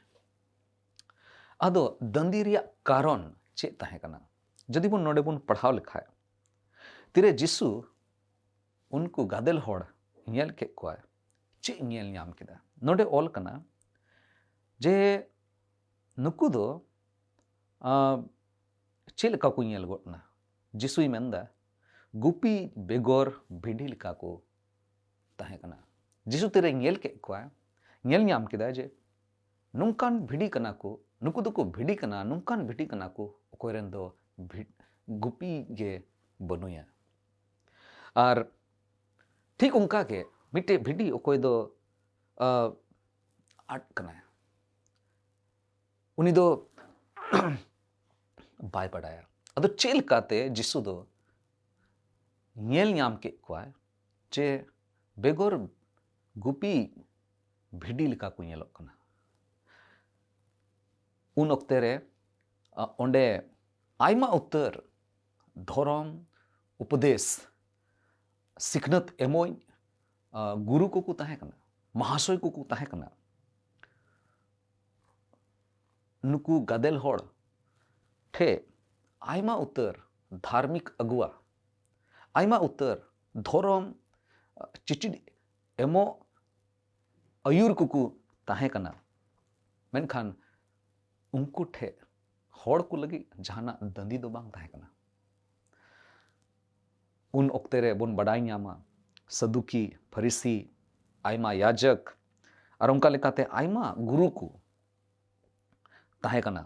ᱟᱫᱚ ᱫᱟᱹᱱᱫᱤ ᱨᱮᱭᱟᱜ ᱠᱟᱨᱚᱱ ᱪᱮᱫ ᱛᱟᱦᱮᱸ ᱠᱟᱱᱟ? ᱡᱩᱫᱤ ᱵᱚᱱ ᱱᱚᱰᱮ ᱵᱚᱱ ᱯᱟᱲᱦᱟᱣ ᱞᱮᱠᱷᱟᱡ, ᱛᱤᱨᱮ ᱡᱤᱥᱩ ᱩᱱᱠᱩ ᱜᱟᱫᱮᱞ ᱦᱚᱲ ᱧᱮᱞ ᱠᱮᱫ ᱠᱚᱣᱟᱭ, ᱪᱮᱫ ᱧᱮᱞ ᱧᱟᱢ ᱠᱮᱫᱟ? ᱱᱚᱰᱮ ᱚᱞ ᱠᱟᱱᱟ ᱡᱮ ᱱᱩᱠᱩ ᱫᱚ, ᱟᱸ, ᱪᱮᱫ ᱞᱮᱠᱟ ᱠᱚ ᱧᱮᱞ ᱜᱚᱫ ᱮᱱᱟ? ᱡᱤᱥᱩᱭ ᱢᱮᱱᱫᱟ, ᱜᱩᱯᱤ ᱵᱮᱜᱚᱨ ᱵᱷᱤᱰᱤ ᱞᱮᱠᱟ ᱠᱚ ᱛᱟᱦᱮᱸ ᱠᱟᱱᱟ᱾ ᱡᱤᱥᱩ ᱛᱤᱨᱮ ᱧᱮᱞ ᱠᱮᱫ ᱠᱚᱣᱟ, ᱧᱮᱞ ᱧᱟᱢ ᱠᱮᱫᱟ ᱡᱮ ᱱᱚᱝᱠᱟᱱ ᱵᱷᱤᱰᱤ ᱠᱟᱱᱟ ᱠᱚ, ᱱᱩᱠᱩ ᱫᱚᱠᱚ ᱵᱷᱤᱰᱤ ᱠᱟᱱᱟ, ᱱᱚᱝᱠᱟᱱ ᱵᱷᱤᱰᱤ ᱠᱟᱱᱟ ᱠᱚ, ᱚᱠᱚᱭ ᱨᱮᱱ ᱫᱚ ᱵᱷᱤ-, ᱜᱩᱯᱤ ᱜᱮ ᱵᱟᱹᱱᱩᱭᱟ᱾ ᱟᱨ ᱴᱷᱤᱠ ᱚᱱᱠᱟ ᱜᱮ ᱢᱤᱫᱴᱮᱡ ᱵᱷᱤᱰᱤ ᱚᱠᱚᱭ ᱫᱚ, ᱟ, ᱟᱫ ᱠᱟᱱᱟᱭ, ᱩᱱᱤ ᱫᱚ ᱵᱟᱭ ᱵᱟᱰᱟᱭᱟ᱾ ᱟᱫᱚ ᱪᱮᱫ ᱞᱮᱠᱟᱛᱮ ᱡᱤᱥᱩ ᱫᱚ ᱧᱮᱞ ᱧᱟᱢ ᱠᱮᱫ ᱠᱚᱣᱟᱭ ᱡᱮ ᱵᱮᱜᱚᱨ ᱜᱩᱯᱤ ᱵᱷᱤᱰᱤ ᱞᱮᱠᱟ ᱠᱚ ᱧᱮᱞᱚᱜ ᱠᱟᱱᱟ? ᱩᱱ ᱚᱠᱛᱮ ᱨᱮ, ᱟ, ᱚᱸᱰᱮ ᱟᱭᱢᱟ ᱩᱛᱟᱹᱨ ᱫᱷᱚᱨᱚᱢ ᱩᱯᱚᱫᱮᱥ, ᱥᱤᱠᱷᱱᱟᱹᱛ ᱮᱢᱚᱜ, ᱟ, ᱜᱩᱨᱩ ᱠᱚᱠᱚ ᱛᱟᱦᱮᱸ ᱠᱟᱱᱟ, ᱢᱟᱦᱟᱥᱚᱭ ᱠᱚᱠᱚ ᱛᱟᱦᱮᱸ ᱠᱟᱱᱟ᱾ ᱱᱩᱠᱩ ᱜᱟᱫᱮᱞ ᱦᱚᱲ ᱴᱷᱮᱱ ᱟᱭᱢᱟ ᱩᱛᱟᱹᱨ ᱫᱷᱟᱨᱢᱤᱠ ᱟᱹᱜᱩᱣᱟ, ᱟᱭᱢᱟ ᱩᱛᱟᱹᱨ ᱫᱷᱚᱨᱚᱢ ᱪᱤᱪᱤᱫ ᱮᱢᱚᱜ ᱟᱹᱭᱩᱨ ᱠᱚᱠᱚ ᱛᱟᱦᱮᱸ ᱠᱟᱱᱟ᱾ ᱢᱮᱱᱠᱷᱟᱱ ᱩᱱᱠᱩ ᱴᱷᱮᱱ ᱦᱚᱲ ᱠᱚ ᱞᱟᱹᱜᱤᱫ ᱡᱟᱦᱟᱱᱟᱜ ᱫᱟᱹᱱᱫᱤ ᱫᱚ ᱵᱟᱝ ᱛᱟᱦᱮᱸ ᱠᱟᱱᱟ᱾ ᱩᱱ ᱚᱠᱛᱮ ᱨᱮ ᱵᱚᱱ ᱵᱟᱰᱟᱭ ᱧᱟᱢᱟ, ᱥᱟᱫᱩᱠᱤ, ᱯᱷᱟᱨᱤᱥᱤ, ᱟᱭᱢᱟ ᱭᱟᱡᱚᱠ, ᱟᱨ ᱚᱱᱠᱟ ᱞᱮᱠᱟᱛᱮ ᱟᱭᱢᱟ ᱜᱩᱨᱩ ᱠᱚ ᱛᱟᱦᱮᱸ ᱠᱟᱱᱟ᱾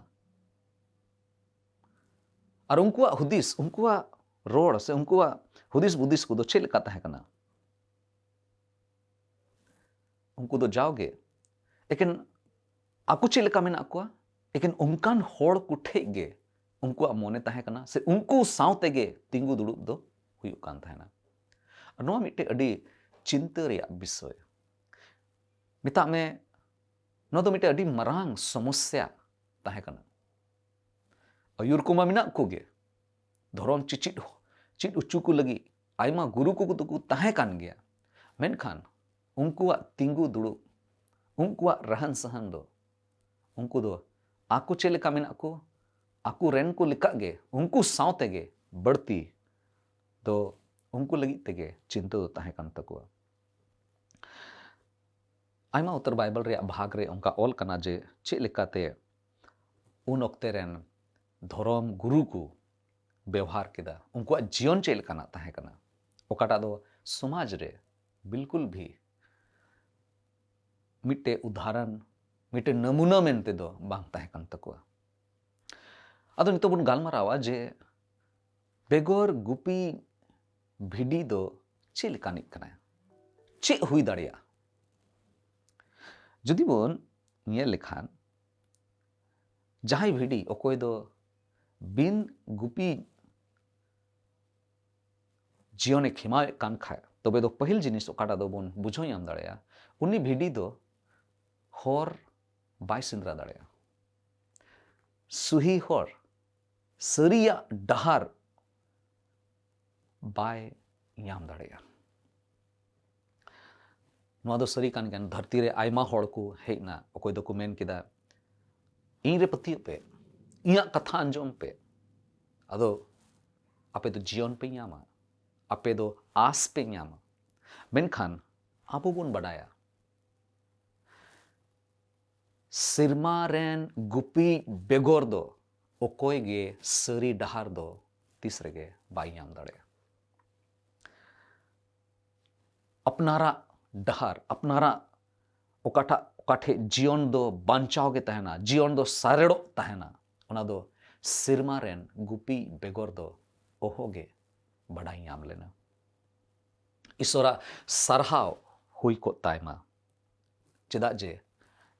ᱟᱨ ᱩᱱᱠᱩᱣᱟᱜ ᱦᱩᱫᱤᱥ, ᱩᱱᱠᱩᱣᱟᱜ ᱨᱚᱲ ᱥᱮ ᱩᱱᱠᱩᱣᱟᱜ ᱦᱩᱫᱤᱥ ᱵᱩᱫᱤᱥ ᱠᱚᱫᱚ ᱪᱮᱫ ᱞᱮᱠᱟ ᱛᱟᱦᱮᱸ ᱠᱟᱱᱟ? ᱩᱱᱠᱩ ᱫᱚ ᱡᱟᱣᱜᱮ ᱮᱠᱮᱱ ᱟᱠᱚ ᱪᱮᱫ ᱞᱮᱠᱟ ᱢᱮᱱᱟᱜ ᱠᱚᱣᱟ, ᱮᱠᱮᱱ ᱚᱱᱠᱟᱱ ᱦᱚᱲ ᱠᱚ ᱴᱷᱮᱡ ᱜᱮ ᱩᱱᱠᱩᱣᱟᱜ ᱢᱚᱱᱮ ᱛᱟᱦᱮᱸ ᱠᱟᱱᱟ, ᱥᱮ ᱩᱱᱠᱩ ᱥᱟᱶ ᱛᱮᱜᱮ ᱛᱤᱸᱜᱩ ᱫᱩᱲᱩᱵ ᱫᱚ ᱦᱩᱭᱩᱜ ᱠᱟᱱ ᱛᱟᱦᱮᱱᱟ᱾ ᱟᱨ ᱱᱚᱣᱟ ᱢᱤᱫᱴᱮᱡ ᱟᱹᱰᱤ ᱪᱤᱱᱛᱟᱹ ᱨᱮᱭᱟᱜ ᱵᱤᱥᱚᱭ᱾ ᱢᱮᱛᱟᱜ ᱢᱮ, ᱱᱚᱣᱟ ᱫᱚ ᱢᱤᱫᱴᱮᱡ ᱟᱹᱰᱤ ᱢᱟᱨᱟᱝ ᱥᱚᱢᱚᱥᱥᱟ ᱛᱟᱦᱮᱸ ᱠᱟᱱᱟ᱾ ᱟᱹᱭᱩᱨ ᱠᱚᱢᱟ ᱢᱮᱱᱟᱜ ᱠᱚᱜᱮ, ᱫᱷᱚᱨᱚᱢ ᱪᱮᱪᱮᱫ, ᱪᱮᱫ ᱦᱚᱪᱚ ᱠᱚ ᱞᱟᱹᱜᱤᱫ ᱟᱭᱢᱟ ᱜᱩᱨᱩ ᱠᱚ ᱫᱚᱠᱚ ᱛᱟᱦᱮᱸ ᱠᱟᱱ ᱜᱮᱭᱟ, ᱢᱮᱱᱠᱷᱟᱱ ᱩᱱᱠᱩᱣᱟᱜ ᱛᱤᱸᱜᱩ ᱫᱩᱲᱩᱵ, ᱩᱱᱠᱩᱣᱟᱜ ᱨᱟᱦᱟᱱ ᱥᱟᱦᱟᱱ ᱫᱚ, ᱩᱱᱠᱩ ᱫᱚ ᱟᱠᱚ ᱪᱮᱫ ᱞᱮᱠᱟ ᱢᱮᱱᱟᱜ ᱠᱚ, ᱟᱠᱚ ᱨᱮᱱ ᱠᱚ ᱞᱮᱠᱟ ᱜᱮ, ᱩᱱᱠᱩ ᱥᱟᱶ ᱛᱮᱜᱮ ᱵᱟᱹᱲᱛᱤ ᱫᱚ ᱩᱱᱠᱩ ᱞᱟᱹᱜᱤᱫ ᱛᱮᱜᱮ ᱪᱤᱱᱛᱟᱹ ᱫᱚ ᱛᱟᱦᱮᱸ ᱠᱟᱱ ᱛᱟᱠᱚᱣᱟ᱾ ᱟᱭᱢᱟ ᱩᱛᱟᱹᱨ ᱵᱟᱭᱵᱮᱞ ᱨᱮᱭᱟᱜ ᱵᱷᱟᱜᱽ ᱨᱮ ᱚᱱᱠᱟ ᱚᱞ ᱠᱟᱱᱟ ᱡᱮ ᱪᱮᱫ ᱞᱮᱠᱟᱛᱮ ᱩᱱ ᱚᱠᱛᱮ ᱨᱮᱱ ᱫᱷᱚᱨᱚᱢ ᱜᱩᱨᱩ ᱠᱚ ᱵᱮᱣᱦᱟᱨ ᱠᱮᱫᱟ, ᱩᱱᱠᱩᱣᱟᱜ ᱡᱤᱭᱚᱱ ᱪᱮᱫ ᱞᱮᱠᱟᱱᱟᱜ ᱛᱟᱦᱮᱸ ᱠᱟᱱᱟ, ᱚᱠᱟᱴᱟᱜ ᱫᱚ ᱥᱚᱢᱟᱡᱽ ᱨᱮ ᱵᱤᱞᱠᱩᱞ ᱵᱷᱤ ᱢᱤᱫᱴᱮᱡ ᱩᱫᱟᱦᱚᱨᱚᱱ, ᱢᱤᱫᱴᱮᱡ ᱱᱟᱢᱩᱱᱟ ᱢᱮᱱᱛᱮ ᱫᱚ ᱵᱟᱝ ᱛᱟᱦᱮᱸ ᱠᱟᱱ ᱛᱟᱠᱚᱣᱟ᱾ ᱟᱫᱚ ᱱᱤᱛᱚᱜ ᱵᱚᱱ ᱜᱟᱞᱢᱟᱨᱟᱣᱟ ᱡᱮ ᱵᱮᱜᱚᱨ ᱜᱩᱯᱤ ᱵᱷᱤᱰᱤ ᱫᱚ ᱪᱮᱫ ᱞᱮᱠᱟᱱᱤᱡ ᱠᱟᱱᱟᱭ? ᱪᱮᱫ ᱦᱩᱭ ᱫᱟᱲᱮᱭᱟᱜᱼᱟ? ᱡᱩᱫᱤ ᱵᱚᱱ ᱧᱮᱞ ᱞᱮᱠᱷᱟᱱ, ᱡᱟᱦᱟᱸᱭ ᱵᱷᱤᱰᱤ ᱚᱠᱚᱭ ᱫᱚ ᱵᱤᱱ ᱜᱩᱯᱤ ᱡᱤᱭᱚᱱᱮ ᱠᱷᱮᱢᱟᱣᱮᱫ ᱠᱟᱱ ᱠᱷᱟᱡ, ᱛᱚᱵᱮ ᱫᱚ ᱯᱟᱹᱦᱤᱞ ᱡᱤᱱᱤᱥ ᱚᱠᱟᱴᱟᱜ ᱫᱚᱵᱚᱱ ᱵᱩᱡᱷᱟᱹᱣ ᱧᱟᱢ ᱫᱟᱲᱮᱭᱟᱜᱼᱟ, ᱩᱱᱤ ᱵᱷᱤᱰᱤ ᱫᱚ ᱦᱚᱨ ᱵᱟᱭ ᱥᱮᱸᱫᱽᱨᱟ ᱫᱟᱲᱮᱭᱟᱜᱼᱟ, ᱥᱩᱦᱤ ᱦᱚᱨ, ᱥᱟᱹᱨᱤᱭᱟᱜ ᱰᱟᱦᱟᱨ ᱵᱟᱭ ᱧᱟᱢ ᱫᱟᱲᱮᱭᱟᱜᱼᱟ᱾ ᱱᱚᱣᱟ ᱫᱚ ᱥᱟᱹᱨᱤ ᱠᱟᱱ ᱜᱮᱭᱟ᱾ ᱫᱷᱟᱹᱨᱛᱤ ᱨᱮ ᱟᱭᱢᱟ ᱦᱚᱲ ᱠᱚ ᱦᱮᱡ ᱮᱱᱟ, ᱚᱠᱚᱭ ᱫᱚᱠᱚ ᱢᱮᱱ ᱠᱮᱫᱟ, "ᱤᱧ ᱨᱮ ᱯᱟᱹᱛᱭᱟᱹᱜ ᱯᱮ, ᱤᱧᱟᱹᱜ ᱠᱟᱛᱷᱟ ᱟᱸᱡᱚᱢ ᱯᱮ, ᱟᱫᱚ ᱟᱯᱮ ᱫᱚ ᱡᱤᱭᱚᱱ ᱯᱮ ᱧᱟᱢᱟ, ᱟᱯᱮ ᱫᱚ ᱟᱸᱥ ᱯᱮ ᱧᱟᱢᱟ᱾" ᱢᱮᱱᱠᱷᱟᱱ ᱟᱵᱚ ᱵᱚᱱ ᱵᱟᱰᱟᱭᱟ, ᱥᱮᱨᱢᱟ ᱨᱮᱱ ᱜᱩᱯᱤ ᱵᱮᱜᱚᱨ ᱫᱚ ᱚᱠᱚᱭ ᱜᱮ ᱥᱟᱹᱨᱤ ᱰᱟᱦᱟᱨ ᱫᱚ ᱛᱤᱥ ᱨᱮᱜᱮ ᱵᱟᱭ ᱧᱟᱢ ᱫᱟᱲᱮᱭᱟᱜᱼᱟ᱾ ᱟᱯᱱᱟᱨᱟᱜ ᱰᱟᱦᱟᱨ, ᱟᱯᱱᱟᱨᱟᱜ ᱚᱠᱟᱴᱟᱜ, ᱚᱠᱟ ᱴᱷᱮᱡ ᱡᱤᱭᱚᱱ ᱫᱚ ᱵᱟᱧᱪᱟᱣ ᱜᱮ ᱛᱟᱦᱮᱱᱟ, ᱡᱤᱭᱚᱱ ᱫᱚ ᱥᱟᱨᱮᱲᱚᱜ ᱛᱟᱦᱮᱱᱟ, ᱚᱱᱟ ᱫᱚ ᱥᱮᱨᱢᱟ ᱨᱮᱱ ᱜᱩᱯᱤ ᱵᱮᱜᱚᱨ ᱫᱚ ᱚᱦᱚ ᱜᱮ ᱵᱟᱰᱟᱭ ᱧᱟᱢ ᱞᱮᱱᱟ᱾ ᱤᱥᱚᱨᱟᱜ ᱥᱟᱨᱦᱟᱣ ᱦᱩᱭ ᱠᱚᱜ ᱛᱟᱭ ᱢᱟ᱾ ᱪᱮᱫᱟᱜ ᱡᱮ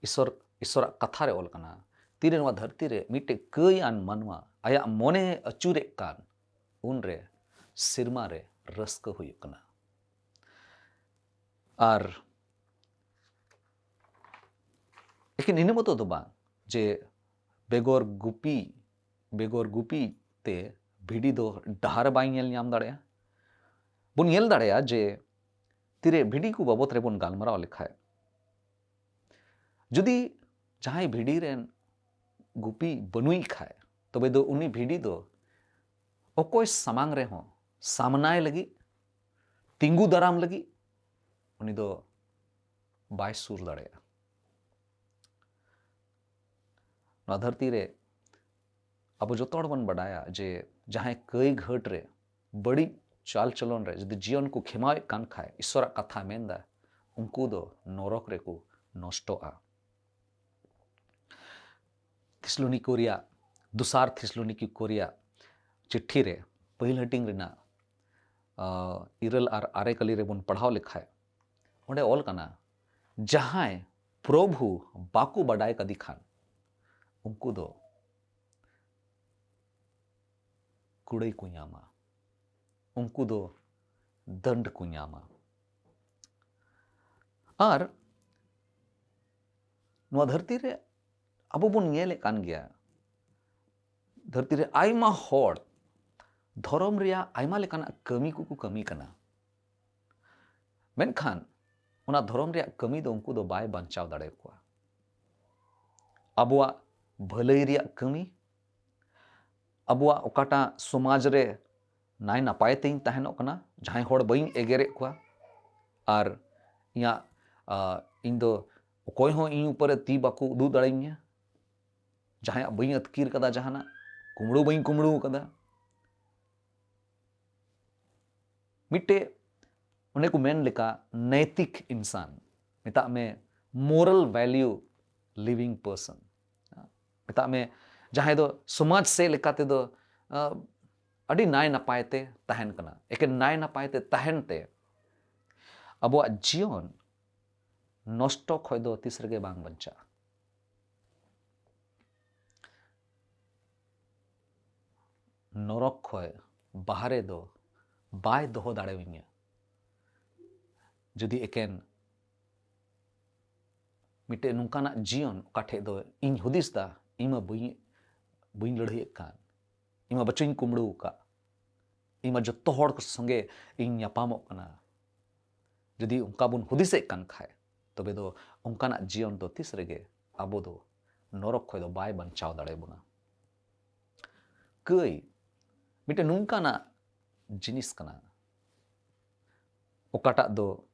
ᱤᱥᱚᱨ, ᱤᱥᱚᱨᱟᱜ ᱠᱟᱛᱷᱟ ᱨᱮ ᱚᱞ ᱠᱟᱱᱟ, ᱛᱤᱨᱮ ᱱᱚᱣᱟ ᱫᱷᱟᱹᱨᱛᱤ ᱨᱮ ᱢᱤᱫᱴᱮᱡ ᱠᱟᱹᱭ ᱟᱱ ᱢᱟᱱᱣᱟ ᱟᱭᱟᱜ ᱢᱚᱱᱮ ᱟᱹᱪᱩᱨᱮᱫ ᱠᱟᱱ, ᱩᱱᱨᱮ ᱥᱮᱨᱢᱟ ᱨᱮ ᱨᱟᱹᱥᱠᱟᱹ ᱦᱩᱭᱩᱜ ᱠᱟᱱᱟ᱾ ᱟᱨ ᱮᱠᱮᱱ ᱤᱱᱟᱹ ᱢᱚᱛᱚ ᱫᱚ ᱵᱟᱝ, ᱡᱮ ᱵᱮᱜᱚᱨ ᱜᱩᱯᱤ, ᱵᱮᱜᱚᱨ ᱜᱩᱯᱤ ᱛᱮ ᱵᱷᱤᱰᱤ ᱫᱚ ᱰᱟᱦᱟᱨ ᱵᱟᱭ ᱧᱮᱞ ᱧᱟᱢ ᱫᱟᱲᱮᱭᱟᱜᱼᱟ᱾ ᱵᱚᱱ ᱧᱮᱞ ᱫᱟᱲᱮᱭᱟᱜᱼᱟ ᱡᱮ ᱛᱤᱨᱮ ᱵᱷᱤᱰᱤ ᱠᱚ ᱵᱟᱵᱚᱛ ᱨᱮᱵᱚᱱ ᱜᱟᱞᱢᱟᱨᱟᱣ ᱞᱮᱠᱷᱟᱡ, ᱡᱩᱫᱤ ᱡᱟᱦᱟᱸᱭ ᱵᱷᱤᱰᱤ ᱨᱮᱱ ᱜᱩᱯᱤ ᱵᱟᱹᱱᱩᱭ ᱠᱷᱟᱡ, ᱛᱚᱵᱮ ᱫᱚ ᱩᱱᱤ ᱵᱷᱤᱰᱤ ᱫᱚ ᱚᱠᱚᱭ ᱥᱟᱢᱟᱝ ᱨᱮᱦᱚᱸ ᱥᱟᱢᱱᱟᱭ ᱞᱟᱹᱜᱤᱫ, ᱛᱤᱸᱜᱩ ᱫᱟᱨᱟᱢ ᱞᱟᱹᱜᱤᱫ ᱩᱱᱤ ᱫᱚ ᱵᱟᱭ ᱥᱩᱨ ᱫᱟᱲᱮᱭᱟᱜᱼᱟ᱾ ᱱᱚᱣᱟ ᱫᱷᱟᱹᱨᱛᱤ ᱨᱮ ᱟᱵᱚ ᱡᱚᱛᱚ ᱦᱚᱲ ᱵᱚᱱ ᱵᱟᱰᱟᱭᱟ ᱡᱮ ᱡᱟᱦᱟᱸᱭ ᱠᱟᱹᱭ ᱜᱷᱟᱹᱴ ᱨᱮ, ᱵᱟᱹᱲᱤᱡ ᱪᱟᱞ ᱪᱚᱞᱚᱱ ᱨᱮ ᱡᱩᱫᱤ ᱡᱤᱭᱚᱱ ᱠᱚ ᱠᱷᱮᱢᱟᱣᱮᱫ ᱠᱟᱱ ᱠᱷᱟᱡ, ᱤᱥᱚᱨᱟᱜ ᱠᱟᱛᱷᱟ ᱢᱮᱱᱫᱟ, ᱩᱱᱠᱩ ᱫᱚ ᱱᱚᱨᱚᱠ ᱨᱮᱠᱚ ᱱᱚᱥᱴᱚᱜᱼᱟ᱾ ᱛᱷᱮᱥᱞᱳᱱᱤᱠᱚ ᱨᱮᱭᱟᱜ ᱫᱚᱥᱟᱨ ᱛᱷᱮᱥᱞᱳᱱᱤᱠᱚ ᱨᱮᱭᱟᱜ ᱪᱤᱴᱷᱤ ᱨᱮ ᱯᱟᱹᱦᱤᱞ ᱦᱟᱹᱴᱤᱧ ᱨᱮᱱᱟᱜ, ᱟᱸ, ᱤᱨᱟᱹᱞ ᱟᱨ ᱟᱨᱮ ᱠᱟᱹᱞᱤ ᱨᱮᱵᱚᱱ ᱯᱟᱲᱦᱟᱣ ᱞᱮᱠᱷᱟᱡ, ᱚᱸᱰᱮ ᱚᱞ ᱠᱟᱱᱟ, ᱡᱟᱦᱟᱸᱭ ᱯᱨᱚᱵᱷᱩ ᱵᱟᱠᱚ ᱵᱟᱰᱟᱭ ᱠᱟᱫᱮ ᱠᱷᱟᱱ, ᱩᱱᱠᱩ ᱫᱚ ᱠᱩᱲᱟᱹᱭ ᱠᱚ ᱧᱟᱢᱟ, ᱩᱱᱠᱩ ᱫᱚ ᱫᱟᱹᱱᱰ ᱠᱚ ᱧᱟᱢᱟ᱾ ᱟᱨ ᱱᱚᱣᱟ ᱫᱷᱟᱹᱨᱛᱤ ᱨᱮ ᱟᱵᱚ ᱵᱚᱱ ᱧᱮᱞᱮᱫ ᱠᱟᱱ ᱜᱮᱭᱟ, ᱫᱷᱟᱹᱨᱛᱤ ᱨᱮ ᱟᱭᱢᱟ ᱦᱚᱲ ᱫᱷᱚᱨᱚᱢ ᱨᱮᱭᱟᱜ ᱟᱭᱢᱟ ᱞᱮᱠᱟᱱᱟᱜ ᱠᱟᱹᱢᱤ ᱠᱚᱠᱚ ᱠᱟᱹᱢᱤ ᱠᱟᱱᱟ, ᱢᱮᱱᱠᱷᱟᱱ ᱚᱱᱟ ᱫᱷᱚᱨᱚᱢ ᱨᱮᱭᱟᱜ ᱠᱟᱹᱢᱤ ᱫᱚ ᱩᱱᱠᱩ ᱫᱚ ᱵᱟᱭ ᱵᱟᱧᱪᱟᱣ ᱫᱟᱲᱮᱭᱟᱠᱚᱣᱟ᱾ ᱟᱵᱚᱣᱟᱜ ᱵᱷᱟᱹᱞᱟᱹᱭ ᱨᱮᱭᱟᱜ ᱠᱟᱹᱢᱤ, ᱟᱵᱚᱣᱟᱜ ᱚᱠᱟᱴᱟᱜ ᱥᱚᱢᱟᱡᱽ ᱨᱮ ᱱᱟᱭ ᱱᱟᱯᱟᱭ ᱛᱮᱧ ᱛᱟᱦᱮᱱᱚᱜ ᱠᱟᱱᱟ, ᱡᱟᱦᱟᱸᱭ ᱦᱚᱲ ᱵᱟᱹᱧ ᱮᱜᱮᱨᱮᱫ ᱠᱚᱣᱟ, ᱟᱨ ᱤᱧᱟᱹᱜ, ᱟ, ᱤᱧ ᱫᱚ ᱚᱠᱚᱭ ᱦᱚᱸ ᱤᱧ ᱩᱯᱚᱨᱮ ᱛᱤ ᱵᱟᱠᱚ ᱩᱫᱩᱜ ᱫᱟᱲᱮᱭᱟᱹᱧᱟ, ᱡᱟᱦᱟᱸᱭᱟᱜ ᱵᱟᱹᱧ ᱟᱹᱛᱠᱤᱨ ᱠᱟᱫᱟ, ᱡᱟᱦᱟᱱᱟᱜ ᱠᱩᱢᱲᱩ ᱵᱟᱹᱧ ᱠᱩᱢᱲᱩ ᱠᱟᱫᱟ᱾ ᱢᱤᱫᱴᱮᱡ ᱚᱱᱮ ᱠᱚ ᱢᱮᱱ ᱞᱮᱠᱟ ᱱᱮᱭᱛᱤᱠ ᱤᱱᱥᱟᱱ, ᱢᱮᱛᱟᱜ ᱢᱮ moral value living person, ᱢᱮᱛᱟᱜ ᱢᱮ ᱡᱟᱦᱟᱸᱭ ᱫᱚ ᱥᱚᱢᱟᱡᱽ ᱥᱮᱫ ᱞᱮᱠᱟ ᱛᱮᱫᱚ ᱟᱹᱰᱤ ᱱᱟᱭ ᱱᱟᱯᱟᱭ ᱛᱮ ᱛᱟᱦᱮᱱ ᱠᱟᱱᱟ᱾ ᱮᱠᱮᱱ ᱱᱟᱭ ᱱᱟᱯᱟᱭ ᱛᱮ ᱛᱟᱦᱮᱱ ᱛᱮ ᱟᱵᱚᱣᱟᱜ ᱡᱤᱭᱚᱱ ᱱᱚᱥᱴᱚ ᱠᱷᱚᱡ ᱫᱚ ᱛᱤᱥ ᱨᱮᱜᱮ ᱵᱟᱝ ᱵᱟᱧᱪᱟᱜᱼᱟ᱾ ᱱᱚᱨᱚᱠ ᱠᱷᱚᱡ ᱵᱟᱦᱨᱮ ᱫᱚ ᱵᱟᱭ ᱫᱚᱦᱚ ᱫᱟᱲᱮᱣᱟᱹᱧᱟ᱾ ᱡᱩᱫᱤ ᱮᱠᱮᱱ ᱢᱤᱫᱴᱮᱡ ᱱᱚᱝᱠᱟᱱᱟᱜ ᱡᱤᱭᱚᱱ ᱚᱠᱟ ᱴᱷᱮᱡ ᱫᱚ ᱤᱧ ᱦᱩᱫᱤᱥ ᱫᱟ, ᱤᱧ ᱢᱟ ᱵᱟᱹᱧ, ᱵᱟᱹᱧ ᱞᱟᱹᱲᱦᱟᱹᱭᱮᱫ ᱠᱟᱱ, ᱤᱧ ᱢᱟ ᱵᱟᱪᱚᱧ ᱠᱩᱢᱲᱩ ᱟᱠᱟᱫ, ᱤᱧ ᱢᱟ ᱡᱚᱛᱚ ᱦᱚᱲ ᱠᱚ ᱥᱚᱸᱜᱮ ᱤᱧ ᱧᱟᱯᱟᱢᱚᱜ ᱠᱟᱱᱟ᱾ ᱡᱩᱫᱤ ᱚᱱᱠᱟ ᱵᱚᱱ ᱦᱩᱫᱤᱥᱮᱫ ᱠᱟᱱ ᱠᱷᱟᱡ, ᱛᱚᱵᱮ ᱫᱚ ᱚᱱᱠᱟᱱᱟᱜ ᱡᱤᱭᱚᱱ ᱫᱚ ᱛᱤᱥ ᱨᱮᱜᱮ ᱟᱵᱚ ᱫᱚ ᱱᱚᱨᱚᱠ ᱠᱷᱚᱡ ᱫᱚ ᱵᱟᱭ ᱵᱟᱧᱪᱟᱣ ᱫᱟᱲᱮ ᱵᱚᱱᱟ᱾ ᱠᱟᱹᱭ ᱢᱤᱫᱴᱮᱱ ᱱᱚᱝᱠᱟᱱᱟᱜ ᱡᱤᱱᱤᱥ ᱠᱟᱱᱟ, ᱚᱠᱟᱴᱟᱜ ᱫᱚ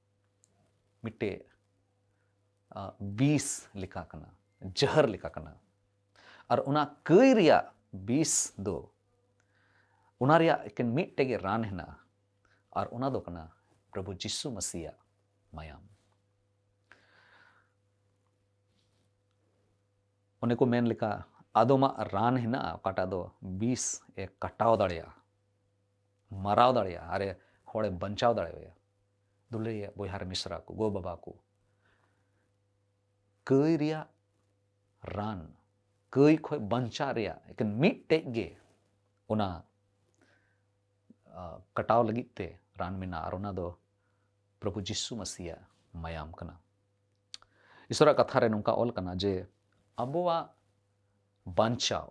ᱢᱤᱫᱴᱮᱡ ᱵᱤᱥ ᱞᱮᱠᱟ ᱠᱟᱱᱟ, ᱡᱟᱦᱟᱨ ᱞᱮᱠᱟ ᱠᱟᱱᱟ᱾ ᱟᱨ ᱚᱱᱟ ᱠᱟᱹᱭ ᱨᱮᱭᱟᱜ ᱵᱤᱥ ᱫᱚ, ᱚᱱᱟ ᱨᱮᱭᱟᱜ ᱮᱠᱮᱱ ᱢᱤᱫᱴᱮᱡ ᱜᱮ ᱨᱟᱱ ᱦᱮᱱᱟᱜᱼᱟ, ᱟᱨ ᱚᱱᱟ ᱫᱚ ᱠᱟᱱᱟ ᱯᱨᱚᱵᱷᱩ ᱡᱤᱥᱩ ᱢᱟᱥᱤᱭᱟᱜ ᱢᱟᱭᱟᱢ᱾ ᱚᱱᱮ ᱠᱚ ᱢᱮᱱ ᱞᱮᱠᱟ, ᱟᱫᱚᱢᱟᱜ ᱨᱟᱱ ᱦᱮᱱᱟᱜᱼᱟ ᱚᱠᱟᱴᱟᱜ ᱫᱚ ᱵᱤᱥ ᱮ ᱠᱟᱴᱟᱣ ᱫᱟᱲᱮᱭᱟᱜᱼᱟ, ᱢᱟᱨᱟᱣ ᱫᱟᱲᱮᱭᱟᱜᱼᱟ, ᱟᱨ ᱮ ᱦᱚᱲᱮ ᱵᱟᱧᱪᱟᱣ ᱫᱟᱲᱮᱭᱟᱭᱟ᱾ ᱫᱩᱞᱟᱹᱲᱤᱭᱟᱹ ᱵᱚᱭᱦᱟ ᱨᱮ ᱢᱤᱥᱨᱟ ᱠᱚ, ᱜᱚ ᱵᱟᱵᱟ ᱠᱚ, ᱠᱟᱹᱭ ᱨᱮᱭᱟᱜ ᱨᱟᱱ, ᱠᱟᱹᱭ ᱠᱷᱚᱡ ᱵᱟᱧᱪᱟᱜ ᱨᱮᱭᱟᱜ ᱮᱠᱮᱱ ᱢᱤᱫᱴᱮᱡ ᱜᱮ ᱚᱱᱟ ᱠᱟᱴᱟᱣ ᱞᱟᱹᱜᱤᱫ ᱛᱮ ᱨᱟᱱ ᱢᱮᱱᱟᱜᱼᱟ, ᱟᱨ ᱚᱱᱟ ᱫᱚ ᱯᱨᱚᱵᱷᱩ ᱡᱤᱥᱩ ᱢᱟᱥᱤᱭᱟᱜ ᱢᱟᱭᱟᱢ ᱠᱟᱱᱟ᱾ ᱤᱥᱚᱨᱟᱜ ᱠᱟᱛᱷᱟ ᱨᱮ ᱱᱚᱝᱠᱟ ᱚᱞ ᱠᱟᱱᱟ ᱡᱮ ᱟᱵᱚᱣᱟᱜ ᱵᱟᱧᱪᱟᱣ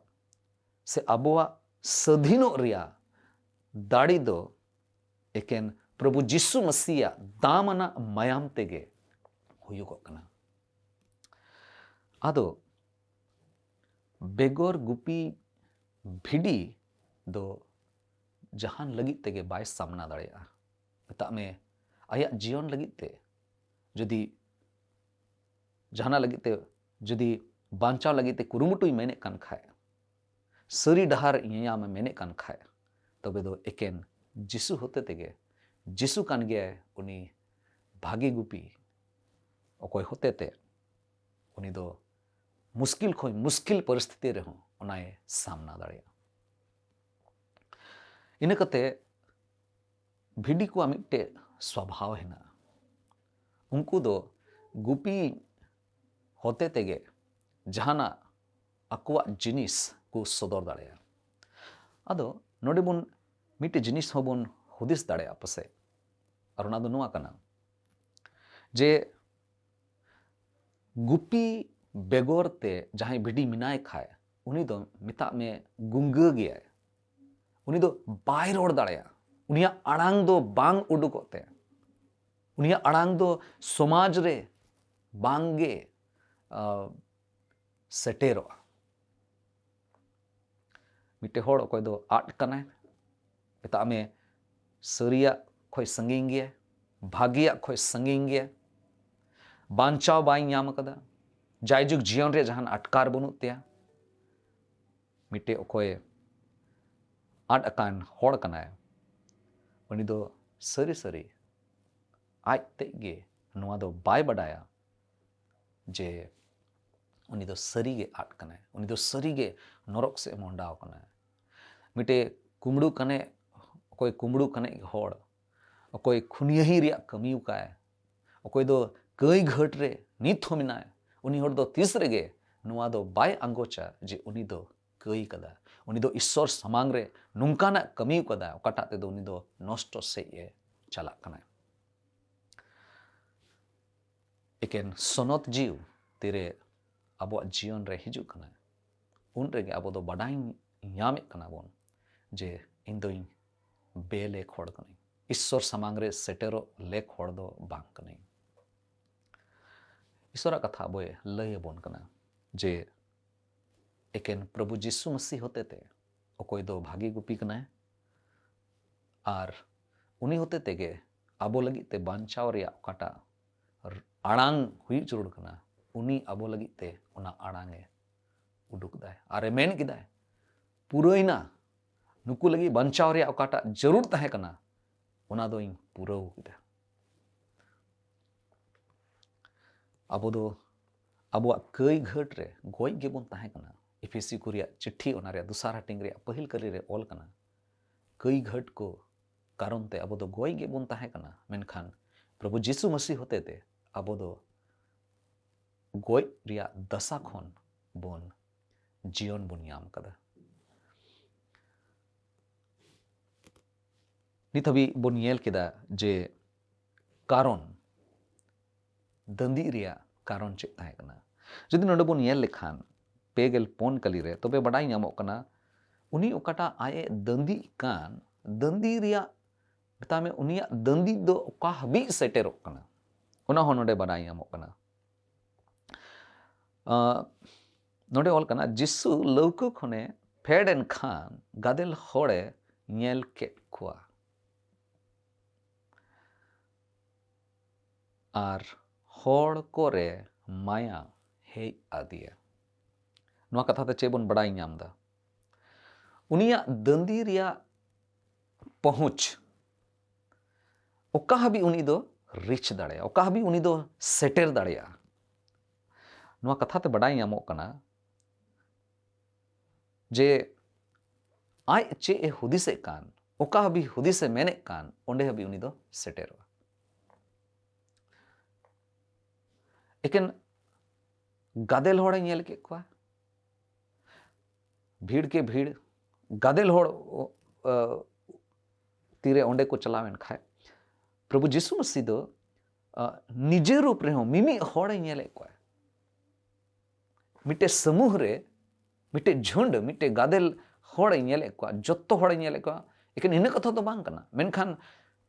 ᱥᱮ ᱟᱵᱚᱣᱟᱜ ᱥᱟᱹᱫᱷᱤᱱᱚᱜ ᱨᱮᱭᱟᱜ ᱫᱟᱲᱮ ᱫᱚ ᱮᱠᱮᱱ ᱯᱨᱚᱵᱷᱩ ᱡᱤᱥᱩ ᱢᱟᱥᱤᱭᱟᱜ ᱫᱟᱢ ᱟᱱᱟᱜ ᱢᱟᱭᱟᱢ ᱛᱮᱜᱮ ᱦᱩᱭᱩᱜᱚᱜ ᱠᱟᱱᱟ᱾ ᱟᱫᱚ ᱵᱮᱜᱚᱨ ᱜᱩᱯᱤ ᱵᱷᱤᱰᱤ ᱫᱚ ᱡᱟᱦᱟᱱ ᱞᱟᱹᱜᱤᱫ ᱛᱮᱜᱮ ᱵᱟᱭ ᱥᱟᱢᱱᱟ ᱫᱟᱲᱮᱭᱟᱜᱼᱟ᱾ ᱢᱮᱛᱟᱜ ᱢᱮ, ᱟᱭᱟᱜ ᱡᱤᱭᱚᱱ ᱞᱟᱹᱜᱤᱫ ᱛᱮ ᱡᱩᱫᱤ ᱡᱟᱦᱟᱱᱟᱜ ᱞᱟᱹᱜᱤᱫ ᱛᱮ ᱡᱩᱫᱤ ᱵᱟᱧᱪᱟᱣ ᱞᱟᱹᱜᱤᱫ ᱛᱮ ᱠᱩᱨᱩᱢᱩᱴᱩᱭ ᱢᱮᱱᱮᱫ ᱠᱟᱱ ᱠᱷᱟᱡ, ᱥᱟᱹᱨᱤ ᱰᱟᱦᱟᱨ ᱧᱮᱧᱟᱢᱮ ᱢᱮᱱᱮᱫ ᱠᱟᱱ ᱠᱷᱟᱡ, ᱛᱚᱵᱮ ᱫᱚ ᱮᱠᱮᱱ ᱡᱤᱥᱩ ᱦᱚᱛᱮ ᱛᱮᱜᱮ, ᱡᱤᱥᱩ ᱠᱟᱱ ᱜᱮᱭᱟᱭ ᱩᱱᱤ ᱵᱷᱟᱜᱮ ᱜᱩᱯᱤ, ᱚᱠᱚᱭ ᱦᱚᱛᱮ ᱛᱮ ᱩᱱᱤ ᱫᱚ ᱢᱩᱥᱠᱤᱞ ᱠᱷᱚᱱ ᱢᱩᱥᱠᱤᱞ ᱯᱚᱨᱤᱥᱛᱷᱤᱛᱤ ᱨᱮᱦᱚᱸ ᱚᱱᱟᱭ ᱥᱟᱢᱱᱟ ᱫᱟᱲᱮᱭᱟᱜᱼᱟ᱾ ᱤᱱᱟᱹ ᱠᱟᱛᱮ ᱵᱷᱤᱰᱤ ᱠᱚᱣᱟᱜ ᱢᱤᱫᱴᱮᱡ ᱥᱣᱟᱵᱷᱟᱣ ᱦᱮᱱᱟᱜᱼᱟ᱾ ᱩᱱᱠᱩ ᱫᱚ ᱜᱩᱯᱤ ᱦᱚᱛᱮ ᱛᱮᱜᱮ ᱡᱟᱦᱟᱱᱟᱜ ᱟᱠᱚᱣᱟᱜ ᱡᱤᱱᱤᱥ ᱠᱚ ᱥᱚᱫᱚᱨ ᱫᱟᱲᱮᱭᱟᱜᱼᱟ᱾ ᱟᱫᱚ ᱱᱚᱰᱮ ᱵᱚᱱ ᱢᱤᱫᱴᱮᱡ ᱡᱤᱱᱤᱥ ᱦᱚᱸᱵᱚᱱ ᱦᱩᱫᱤᱥ ᱫᱟᱲᱮᱭᱟᱜᱼᱟ ᱯᱟᱥᱮᱡ, ᱟᱨ ᱚᱱᱟ ᱫᱚ ᱱᱚᱣᱟ ᱠᱟᱱᱟ ᱡᱮ ᱜᱩᱯᱤ ᱵᱮᱜᱚᱨ ᱛᱮ ᱡᱟᱦᱟᱸᱭ ᱵᱷᱤᱰᱤ ᱢᱮᱱᱟᱭ ᱠᱷᱟᱡ, ᱩᱱᱤ ᱫᱚ ᱢᱮᱛᱟᱜ ᱢᱮ ᱜᱩᱝᱜᱟᱹ ᱜᱮᱭᱟᱭ᱾ ᱩᱱᱤ ᱫᱚ ᱵᱟᱭ ᱨᱚᱲ ᱫᱟᱲᱮᱭᱟᱜᱼᱟ᱾ ᱩᱱᱤᱭᱟᱜ ᱟᱲᱟᱝ ᱫᱚ ᱵᱟᱝ ᱩᱰᱩᱠᱚᱜ ᱛᱟᱭᱟ᱾ ᱩᱱᱤᱭᱟᱜ ᱟᱲᱟᱝ ᱫᱚ ᱥᱚᱢᱟᱡᱽ ᱨᱮ ᱵᱟᱝ ᱜᱮ, ᱟ, ᱥᱮᱴᱮᱨᱚᱜᱼᱟ᱾ ᱢᱤᱫᱴᱮᱡ ᱦᱚᱲ ᱚᱠᱚᱭ ᱫᱚ ᱟᱫ ᱠᱟᱱᱟᱭ, ᱢᱮᱛᱟᱜ ᱢᱮ ᱥᱟᱹᱨᱤᱭᱟᱜ ᱠᱷᱚᱡ ᱥᱟᱺᱜᱤᱧ ᱜᱮᱭᱟ, ᱵᱷᱟᱜᱮᱭᱟᱜ ᱠᱷᱚᱡ ᱥᱟᱺᱜᱤᱧ ᱜᱮᱭᱟ, ᱵᱟᱧᱪᱟᱣ ᱵᱟᱭ ᱧᱟᱢ ᱟᱠᱟᱫᱟ, ᱡᱟᱭᱡᱩᱜᱽ ᱡᱤᱭᱚᱱ ᱨᱮᱭᱟᱜ ᱡᱟᱦᱟᱱ ᱟᱴᱠᱟᱨ ᱵᱟᱹᱱᱩᱜ ᱛᱟᱭᱟ᱾ ᱢᱤᱫᱴᱮᱡ ᱚᱠᱚᱭ ᱟᱫ ᱟᱠᱟᱱ ᱦᱚᱲ ᱠᱟᱱᱟᱭ, ᱩᱱᱤ ᱫᱚ ᱥᱟᱹᱨᱤ ᱥᱟᱹᱨᱤ ᱟᱡ ᱛᱮᱫ ᱜᱮ ᱱᱚᱣᱟ ᱫᱚ ᱵᱟᱭ ᱵᱟᱰᱟᱭᱟ ᱡᱮ ᱩᱱᱤ ᱫᱚ ᱥᱟᱹᱨᱤ ᱜᱮ ᱟᱫ ᱠᱟᱱᱟᱭ, ᱩᱱᱤ ᱫᱚ ᱥᱟᱹᱨᱤ ᱜᱮ ᱱᱚᱨᱚᱠ ᱥᱮᱫ ᱮ ᱢᱚᱦᱰᱟᱣ ᱠᱟᱱᱟᱭ᱾ ᱢᱤᱫᱴᱮᱡ ᱠᱩᱢᱵᱽᱲᱩ ᱠᱟᱱᱮ, ᱚᱠᱚᱭ ᱠᱩᱢᱵᱽᱲᱩ ᱠᱟᱱᱮ ᱦᱚᱲ, ᱚᱠᱚᱭ ᱠᱷᱩᱱᱭᱟᱹᱦᱤ ᱨᱮᱭᱟᱜ ᱠᱟᱹᱢᱤ ᱟᱠᱟᱭ, ᱚᱠᱚᱭ ᱫᱚ ᱠᱟᱹᱭ ᱜᱷᱟᱹᱴ ᱨᱮ ᱱᱤᱛ ᱦᱚᱸ ᱢᱮᱱᱟᱭ, ᱩᱱᱤ ᱦᱚᱲ ᱫᱚ ᱛᱤᱥ ᱨᱮᱜᱮ ᱱᱚᱣᱟ ᱫᱚ ᱵᱟᱭ ᱟᱸᱜᱚᱪᱟ ᱡᱮ ᱩᱱᱤ ᱫᱚ ᱠᱟᱹᱭ ᱠᱟᱫᱟ᱾ ᱩᱱᱤ ᱫᱚ ᱤᱥᱥᱚᱨ ᱥᱟᱢᱟᱝ ᱨᱮ ᱱᱚᱝᱠᱟᱱᱟᱜ ᱠᱟᱹᱢᱤ ᱠᱟᱫᱟ, ᱚᱠᱟᱴᱟᱜ ᱛᱮᱫᱚ ᱩᱱᱤ ᱫᱚ ᱱᱚᱥᱴᱚ ᱥᱮᱫ ᱮ ᱪᱟᱞᱟᱜ ᱠᱟᱱᱟᱭ᱾ ᱮᱠᱮᱱ ᱥᱚᱱᱚᱛ ᱡᱤᱣ ᱛᱤᱨᱮ ᱟᱵᱚᱣᱟᱜ ᱡᱤᱭᱚᱱ ᱨᱮ ᱦᱤᱡᱩᱜ ᱠᱟᱱᱟ, ᱩᱱ ᱨᱮᱜᱮ ᱟᱵᱚ ᱫᱚ ᱵᱟᱰᱟᱭ ᱧᱟᱢᱮᱫ ᱠᱟᱱᱟ ᱵᱚᱱ ᱡᱮ ᱤᱧ ᱫᱚᱧ ᱵᱮᱼᱞᱮᱠ ᱦᱚᱲ ᱠᱟᱹᱱᱟᱹᱧ, ᱤᱥᱥᱚᱨ ᱥᱟᱢᱟᱝ ᱨᱮ ᱥᱮᱴᱮᱨᱚᱜ ᱞᱮᱠ ᱦᱚᱲ ᱫᱚ ᱵᱟᱝ ᱠᱟᱹᱱᱟᱹᱧ᱾ ᱤᱥᱥᱚᱨᱟᱜ ᱠᱟᱛᱷᱟ ᱟᱵᱚᱭ ᱞᱟᱹᱭ ᱟᱵᱚᱱ ᱠᱟᱱᱟ ᱡᱮ ᱮᱠᱮᱱ ᱯᱨᱚᱵᱷᱩ ᱡᱤᱥᱩ ᱢᱟᱹᱥᱤ ᱦᱚᱛᱮ ᱛᱮ ᱚᱠᱚᱭ ᱫᱚ ᱵᱷᱟᱜᱮ ᱜᱩᱯᱤ ᱠᱟᱱᱟᱭ, ᱟᱨ ᱩᱱᱤ ᱦᱚᱛᱮ ᱛᱮᱜᱮ ᱟᱵᱚ ᱞᱟᱹᱜᱤᱫ ᱛᱮ ᱵᱟᱧᱪᱟᱣ ᱨᱮᱭᱟᱜ ᱚᱠᱟᱴᱟᱜ ᱟᱲᱟᱝ ᱦᱩᱭᱩᱜ ᱡᱟᱹᱨᱩᱲ ᱠᱟᱱᱟ, ᱩᱱᱤ ᱟᱵᱚ ᱞᱟᱹᱜᱤᱫ ᱛᱮ ᱚᱱᱟ ᱟᱲᱟᱝ ᱮ ᱩᱰᱩᱠ ᱫᱟᱭ ᱟᱨ ᱮ ᱢᱮᱱ ᱠᱮᱫᱟᱭ, "ᱯᱩᱨᱟᱹᱭᱱᱟ, ᱱᱩᱠᱩ ᱞᱟᱹᱜᱤᱫ ᱵᱟᱧᱪᱟᱣ ᱨᱮᱭᱟᱜ ᱚᱠᱟᱴᱟᱜ ᱡᱟᱹᱨᱩᱲ ᱛᱟᱦᱮᱸ ᱠᱟᱱᱟ, ᱚᱱᱟ ᱫᱚᱧ ᱯᱩᱨᱟᱹᱣ ᱠᱮᱫᱟ᱾" ᱟᱵᱚ ᱫᱚ ᱟᱵᱚᱣᱟᱜ ᱠᱟᱹᱭ ᱜᱷᱟᱹᱴ ᱨᱮ ᱜᱚᱡ ᱜᱮᱵᱚᱱ ᱛᱟᱦᱮᱸ ᱠᱟᱱᱟ᱾ ᱮᱯᱷᱮᱥᱤ ᱠᱚ ᱨᱮᱭᱟᱜ ᱪᱤᱴᱷᱤ, ᱚᱱᱟ ᱨᱮᱭᱟᱜ ᱫᱚᱥᱟᱨ ᱦᱟᱹᱴᱤᱧ ᱨᱮᱭᱟᱜ ᱯᱟᱹᱦᱤᱞ ᱠᱟᱹᱨᱤ ᱨᱮ ᱚᱞ ᱠᱟᱱᱟ, ᱠᱟᱹᱭ ᱜᱷᱟᱹᱴ ᱠᱚ ᱠᱟᱨᱚᱱ ᱛᱮ ᱟᱵᱚ ᱫᱚ ᱜᱚᱡ ᱜᱮᱵᱚᱱ ᱛᱟᱦᱮᱸ ᱠᱟᱱᱟ, ᱢᱮᱱᱠᱷᱟᱱ ᱯᱨᱚᱵᱷᱩ ᱡᱤᱥᱩ ᱢᱟᱹᱥᱤ ᱦᱚᱛᱮ ᱛᱮ ᱟᱵᱚ ᱫᱚ ᱜᱚᱡ ᱨᱮᱭᱟᱜ ᱫᱟᱥᱟ ᱠᱷᱚᱱ ᱵᱚᱱ ᱡᱤᱭᱚᱱ ᱵᱚᱱ ᱧᱟᱢ ᱠᱟᱫᱟ᱾ ᱱᱤᱛ ᱦᱟᱹᱵᱤᱡ ᱵᱚᱱ ᱧᱮᱞ ᱠᱮᱫᱟ ᱡᱮ ᱠᱟᱨᱚᱱ, ᱫᱟᱹᱱᱫᱤ ᱨᱮᱭᱟᱜ ᱠᱟᱨᱚᱱ ᱪᱮᱫ ᱛᱟᱦᱮᱸ ᱠᱟᱱᱟ᱾ ᱡᱩᱫᱤ ᱱᱚᱰᱮ ᱵᱚᱱ ᱧᱮᱞ ᱞᱮᱠᱷᱟᱱ ᱯᱮ ᱜᱮᱞ ᱯᱩᱱ ᱠᱟᱹᱞᱤ ᱨᱮ, ᱛᱚᱵᱮ ᱵᱟᱰᱟᱭ ᱧᱟᱢᱚᱜ ᱠᱟᱱᱟ ᱩᱱᱤ ᱚᱠᱟᱴᱟᱜ ᱟᱡ ᱮ ᱫᱟᱹᱱᱫᱤᱜ ᱠᱟᱱ, ᱫᱟᱹᱱᱫᱤ ᱨᱮᱭᱟᱜ, ᱢᱮᱛᱟᱜ ᱢᱮ, ᱩᱱᱤᱭᱟᱜ ᱫᱟᱹᱱᱫᱤ ᱫᱚ ᱚᱠᱟ ᱦᱟᱹᱵᱤᱡ ᱥᱮᱴᱮᱨᱚᱜ ᱠᱟᱱᱟ, ᱚᱱᱟ ᱦᱚᱸ ᱱᱚᱰᱮ ᱵᱟᱰᱟᱭ ᱧᱟᱢᱚᱜ ᱠᱟᱱᱟ᱾ ᱟᱸ, ᱱᱚᱰᱮ ᱚᱞ ᱠᱟᱱᱟ, ᱡᱤᱥᱩ ᱞᱟᱹᱣᱠᱟᱹ ᱠᱷᱚᱱᱮ ᱯᱷᱮᱰ ᱮᱱ ᱠᱷᱟᱱ ᱜᱟᱫᱮᱞ ᱦᱚᱲᱮ ᱧᱮᱞ ᱠᱮᱫ ᱠᱚᱣᱟ ᱟᱨ ᱦᱚᱲ ᱠᱚᱨᱮ ᱢᱟᱭᱟ ᱦᱮᱡ ᱟᱫᱮᱭᱟ᱾ ᱱᱚᱣᱟ ᱠᱟᱛᱷᱟ ᱛᱮ ᱪᱮᱫ ᱵᱚᱱ ᱵᱟᱰᱟᱭ ᱧᱟᱢ ᱮᱫᱟ? ᱩᱱᱤᱭᱟᱜ ᱫᱟᱹᱱᱫᱤ ᱨᱮᱭᱟᱜ ᱯᱚᱦᱩᱸᱪ ᱚᱠᱟ ᱦᱟᱹᱵᱤᱡ ᱩᱱᱤ ᱫᱚ ᱨᱤᱪ ᱫᱟᱲᱮᱭᱟᱜᱼᱟ, ᱚᱠᱟ ᱦᱟᱹᱵᱤᱡ ᱩᱱᱤ ᱫᱚ ᱥᱮᱴᱮᱨ ᱫᱟᱲᱮᱭᱟᱜᱼᱟ, ᱱᱚᱣᱟ ᱠᱟᱛᱷᱟ ᱛᱮ ᱵᱟᱰᱟᱭ ᱧᱟᱢᱚᱜ ᱠᱟᱱᱟ ᱡᱮ ᱟᱡ ᱪᱮᱫ ᱮ ᱦᱩᱫᱤᱥᱮᱫ ᱠᱟᱱ, ᱚᱠᱟ ᱦᱟᱹᱵᱤᱡ ᱦᱩᱫᱤᱥᱮ ᱢᱮᱱᱮᱫ ᱠᱟᱱ, ᱚᱸᱰᱮ ᱦᱟᱹᱵᱤᱡ ᱩᱱᱤ ᱫᱚ ᱥᱮᱴᱮᱨᱚᱜᱼᱟ᱾ ᱮᱠᱮᱱ ᱜᱟᱫᱮᱞ ᱦᱚᱲᱮ ᱧᱮᱞ ᱠᱮᱫ ᱠᱚᱣᱟ, ᱵᱷᱤᱲ ᱠᱮ ᱵᱷᱤᱲ, ᱜᱟᱫᱮᱞ ᱦᱚᱲ, ᱚ, ᱛᱤᱨᱮ ᱚᱸᱰᱮ ᱠᱚ ᱪᱟᱞᱟᱣᱮᱱ ᱠᱷᱟᱡ, ᱯᱨᱚᱵᱷᱩ ᱡᱤᱥᱩ ᱢᱟᱹᱥᱤ ᱫᱚ, ᱟ, ᱱᱤᱡᱮ ᱨᱩᱯ ᱨᱮᱦᱚᱸ ᱢᱤᱢᱤᱫ ᱦᱚᱲᱮ ᱧᱮᱞᱮᱫ ᱠᱚᱣᱟ᱾ ᱢᱤᱫᱴᱮᱡ ᱥᱟᱢᱩᱦ ᱨᱮ, ᱢᱤᱫᱴᱮᱡ ᱡᱷᱩᱸᱰ, ᱢᱤᱫᱴᱮᱡ ᱜᱟᱫᱮᱞ ᱦᱚᱲᱮ ᱧᱮᱞᱮᱫ ᱠᱚᱣᱟ, ᱡᱚᱛᱚ ᱦᱚᱲᱮ ᱧᱮᱞᱮᱫ ᱠᱚᱣᱟ᱾ ᱮᱠᱮᱱ ᱤᱱᱟᱹ ᱠᱟᱛᱷᱟ ᱫᱚ ᱵᱟᱝ ᱠᱟᱱᱟ, ᱢᱮᱱᱠᱷᱟᱱ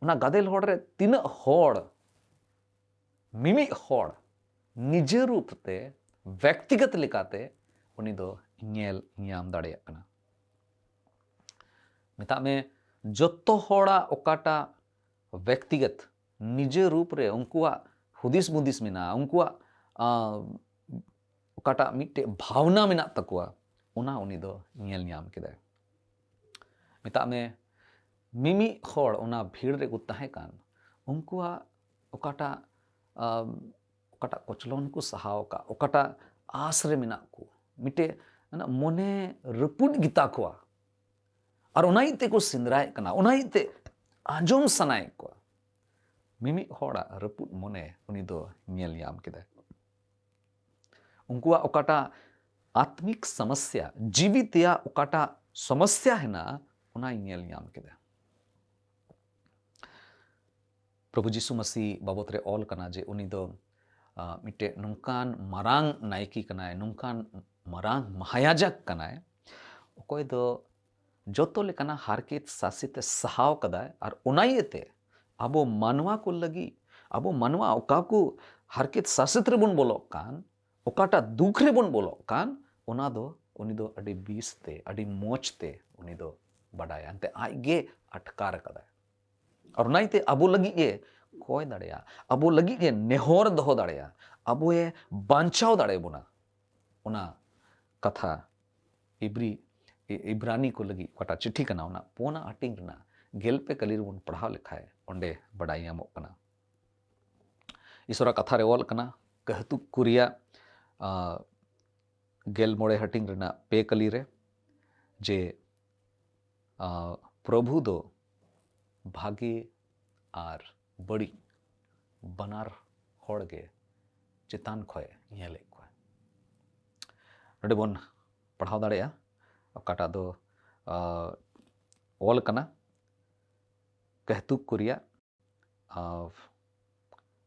ᱚᱱᱟ ᱜᱟᱫᱮᱞ ᱦᱚᱲ ᱨᱮ ᱛᱤᱱᱟᱹᱜ ᱦᱚᱲ, ᱢᱤᱢᱤᱫ ᱦᱚᱲ ᱱᱤᱡᱮ ᱨᱩᱯ ᱛᱮ, ᱵᱮᱠᱛᱤᱜᱚᱛ ᱞᱮᱠᱟᱛᱮ ᱩᱱᱤ ᱫᱚ ᱧᱮᱞ ᱧᱟᱢ ᱫᱟᱲᱮᱭᱟᱜ ᱠᱟᱱᱟ᱾ ᱢᱮᱛᱟᱜ ᱢᱮ, ᱡᱚᱛᱚ ᱦᱚᱲᱟᱜ ᱚᱠᱟᱴᱟᱜ ᱵᱮᱠᱛᱤᱜᱚᱛ ᱱᱤᱡᱮ ᱨᱩᱯ ᱨᱮ ᱩᱱᱠᱩᱣᱟᱜ ᱦᱩᱫᱤᱥ ᱵᱩᱫᱤᱥ ᱢᱮᱱᱟᱜᱼᱟ, ᱩᱱᱠᱩᱣᱟᱜ ᱟᱸ, ᱚᱠᱟᱴᱟᱜ ᱢᱤᱫᱴᱮᱡ ᱵᱷᱟᱣᱱᱟ ᱢᱮᱱᱟᱜ ᱛᱟᱠᱚᱣᱟ, ᱚᱱᱟ ᱩᱱᱤ ᱫᱚ ᱧᱮᱞ ᱧᱟᱢ ᱠᱮᱫᱟᱭ᱾ ᱢᱮᱛᱟᱜ ᱢᱮ, ᱢᱤᱢᱤᱫ ᱦᱚᱲ ᱚᱱᱟ ᱵᱷᱤᱲ ᱨᱮᱠᱚ ᱛᱟᱦᱮᱸ ᱠᱟᱱ, ᱩᱱᱠᱩᱣᱟᱜ ᱚᱠᱟᱴᱟᱜ, ᱟᱸ, ᱚᱠᱟᱴᱟᱜ ᱠᱚᱪᱞᱚᱱ ᱠᱚ ᱥᱟᱦᱟᱣ ᱟᱠᱟᱫ, ᱚᱠᱟᱴᱟᱜ ᱟᱸᱥ ᱨᱮ ᱢᱮᱱᱟᱜ ᱠᱚ, ᱢᱤᱫᱴᱮᱡ ᱚᱱᱟ ᱢᱚᱱᱮ ᱨᱟᱹᱯᱩᱫ ᱜᱮᱛᱟ ᱠᱚᱣᱟ, ᱟᱨ ᱚᱱᱟ ᱤᱭᱟᱹᱛᱮ ᱠᱚ ᱥᱮᱸᱫᱽᱨᱟᱭᱮᱫ ᱠᱟᱱᱟ, ᱚᱱᱟ ᱤᱭᱟᱹᱛᱮ ᱟᱸᱡᱚᱢ ᱥᱟᱱᱟᱭᱮᱫ ᱠᱚᱣᱟ᱾ ᱢᱤᱢᱤᱫ ᱦᱚᱲᱟᱜ ᱨᱟᱹᱯᱩᱫ ᱢᱚᱱᱮ ᱩᱱᱤ ᱫᱚ ᱧᱮᱞ ᱧᱟᱢ ᱠᱮᱫᱟᱭ᱾ ᱩᱱᱠᱩᱣᱟᱜ ᱚᱠᱟᱴᱟᱜ ᱟᱛᱢᱤᱠ ᱥᱚᱢᱚᱥᱭᱟ, ᱡᱤᱣᱤ ᱛᱮᱭᱟᱜ ᱚᱠᱟᱴᱟᱜ ᱥᱚᱢᱚᱥᱭᱟ ᱦᱮᱱᱟᱜᱼᱟ, ᱚᱱᱟᱭ ᱧᱮᱞ ᱧᱟᱢ ᱠᱮᱫᱟ᱾ ᱯᱨᱚᱵᱷᱩ ᱡᱤᱥᱩ ᱢᱟᱥᱤ ᱵᱟᱵᱚᱛ ᱨᱮ ᱚᱞ ᱠᱟᱱᱟ ᱡᱮ ᱩᱱᱤ ᱫᱚ, ᱟᱸ, ᱢᱤᱫᱴᱮᱡ ᱱᱚᱝᱠᱟᱱ ᱢᱟᱨᱟᱝ ᱱᱟᱭᱠᱮ ᱠᱟᱱᱟᱭ, ᱱᱚᱝᱠᱟᱱ ᱢᱟᱨᱟᱝ ᱢᱟᱦᱟᱭᱟᱡᱚᱠ ᱠᱟᱱᱟᱭ, ᱚᱠᱚᱭ ᱫᱚ ᱡᱚᱛᱚ ᱞᱮᱠᱟᱱᱟᱜ ᱦᱟᱨᱠᱮᱛ ᱥᱟᱥᱮᱛ ᱮ ᱥᱟᱦᱟᱣ ᱠᱟᱫᱟᱭ᱾ ᱟᱨ ᱚᱱᱟ ᱤᱭᱟᱹᱛᱮ ᱟᱵᱚ ᱢᱟᱱᱣᱟ ᱠᱚ ᱞᱟᱹᱜᱤᱫ, ᱟᱵᱚ ᱢᱟᱱᱣᱟ ᱚᱠᱟ ᱠᱚ ᱦᱟᱨᱠᱮᱛ ᱥᱟᱥᱮᱛ ᱨᱮᱵᱚᱱ ᱵᱚᱞᱚᱜ ᱠᱟᱱ, ᱚᱠᱟᱴᱟᱜ ᱫᱩᱠ ᱨᱮᱵᱚᱱ ᱵᱚᱞᱚᱜ ᱠᱟᱱ, ᱚᱱᱟ ᱫᱚ ᱩᱱᱤ ᱫᱚ ᱟᱹᱰᱤ ᱵᱤᱥ ᱛᱮ, ᱟᱹᱰᱤ ᱢᱚᱡᱽ ᱛᱮ ᱩᱱᱤ ᱫᱚ ᱵᱟᱰᱟᱭᱟ, ᱮᱱᱛᱮ ᱟᱡ ᱜᱮ ᱟᱴᱠᱟᱨ ᱠᱟᱫᱟᱭ᱾ ᱟᱨ ᱚᱱᱟ ᱤᱭᱟᱹᱛᱮ ᱟᱵᱚ ᱞᱟᱹᱜᱤᱫ ᱜᱮ ᱠᱚᱭ ᱫᱟᱲᱮᱭᱟᱜᱼᱟ, ᱟᱵᱚ ᱞᱟᱹᱜᱤᱫ ᱜᱮ ᱱᱮᱦᱚᱨ ᱫᱚᱦᱚ ᱫᱟᱲᱮᱭᱟᱜᱼᱟ, ᱟᱵᱚᱭ ᱵᱟᱧᱪᱟᱣ ᱫᱟᱲᱮᱭᱟᱵᱚᱱᱟ᱾ ᱚᱱᱟ ᱠᱟᱛᱷᱟ ᱤᱵᱨᱤ, ᱤ-, ᱤᱵᱨᱟᱱᱤ ᱠᱚ ᱞᱟᱹᱜᱤᱫ ᱚᱠᱟᱴᱟᱜ ᱪᱤᱴᱷᱤ ᱠᱟᱱᱟ, ᱚᱱᱟ ᱯᱳᱱᱟ ᱦᱟᱹᱴᱤᱧ ᱨᱮᱱᱟᱜ ᱜᱮᱞ ᱯᱮ ᱠᱟᱹᱞᱤ ᱨᱮᱵᱚᱱ ᱯᱟᱲᱦᱟᱣ ᱞᱮᱠᱷᱟᱡ ᱚᱸᱰᱮ ᱵᱟᱰᱟᱭ ᱧᱟᱢᱚᱜ ᱠᱟᱱᱟ᱾ ᱤᱥᱚᱨᱟᱜ ᱠᱟᱛᱷᱟ ᱨᱮ ᱚᱞ ᱠᱟᱱᱟ, ᱠᱟᱹᱦᱛᱩᱠ ᱠᱚ ᱨᱮᱭᱟᱜ, ᱟ, ᱜᱮᱞ ᱢᱚᱬᱮ ᱦᱟᱹᱴᱤᱧ ᱨᱮᱱᱟᱜ ᱯᱮ ᱠᱟᱹᱞᱤ ᱨᱮ, ᱡᱮ, ᱟ, ᱯᱨᱚᱵᱷᱩ ᱫᱚ ᱵᱷᱟᱜᱮ ᱟᱨ ᱵᱟᱹᱲᱤᱡ ᱵᱟᱱᱟᱨ ᱦᱚᱲ ᱜᱮ ᱪᱮᱛᱟᱱ ᱠᱷᱚᱱ ᱧᱮᱞᱮᱫ ᱠᱚᱣᱟ᱾ ᱱᱚᱰᱮ ᱵᱚᱱ ᱯᱟᱲᱦᱟᱣ ᱫᱟᱲᱮᱭᱟᱜᱼᱟ, ᱚᱠᱟᱴᱟᱜ ᱫᱚ, ᱟ, ᱚᱞ ᱠᱟᱱᱟ ᱠᱟᱹᱦᱛᱩᱠ ᱠᱚ ᱨᱮᱭᱟᱜ, ᱟ,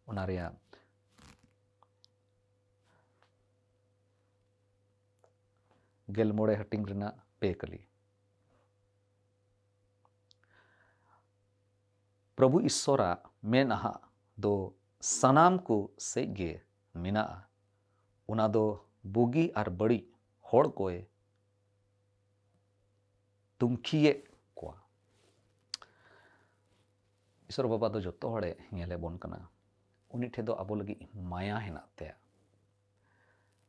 ᱚᱱᱟ ᱨᱮᱭᱟᱜ ᱜᱮᱞ ᱢᱚᱬᱮ ᱦᱟᱹᱴᱤᱧ ᱨᱮᱱᱟᱜ ᱯᱮ ᱠᱟᱹᱞᱤ᱾ ᱯᱨᱚᱵᱷᱩ ᱤᱥᱥᱚᱨᱟᱜ ᱢᱮᱫᱦᱟ ᱫᱚ ᱥᱟᱱᱟᱢ ᱠᱚ ᱥᱮᱡ ᱜᱮ ᱢᱮᱱᱟᱜᱼᱟ᱾ ᱚᱱᱟ ᱫᱚ ᱵᱩᱜᱤ ᱟᱨ ᱵᱟᱹᱲᱤᱡ ᱦᱚᱲ ᱠᱚᱭ ᱛᱩᱝᱠᱷᱤᱭᱮᱫ ᱠᱚᱣᱟ᱾ ᱤᱥᱚᱨ ᱵᱟᱵᱟ ᱫᱚ ᱡᱚᱛᱚ ᱦᱚᱲᱮ ᱧᱮᱞᱮ ᱵᱚᱱ ᱠᱟᱱᱟ᱾ ᱩᱱᱤ ᱴᱷᱮᱱ ᱫᱚ ᱟᱵᱚ ᱞᱟᱹᱜᱤᱫ ᱢᱟᱭᱟ ᱦᱮᱱᱟᱜ ᱛᱟᱭᱟ᱾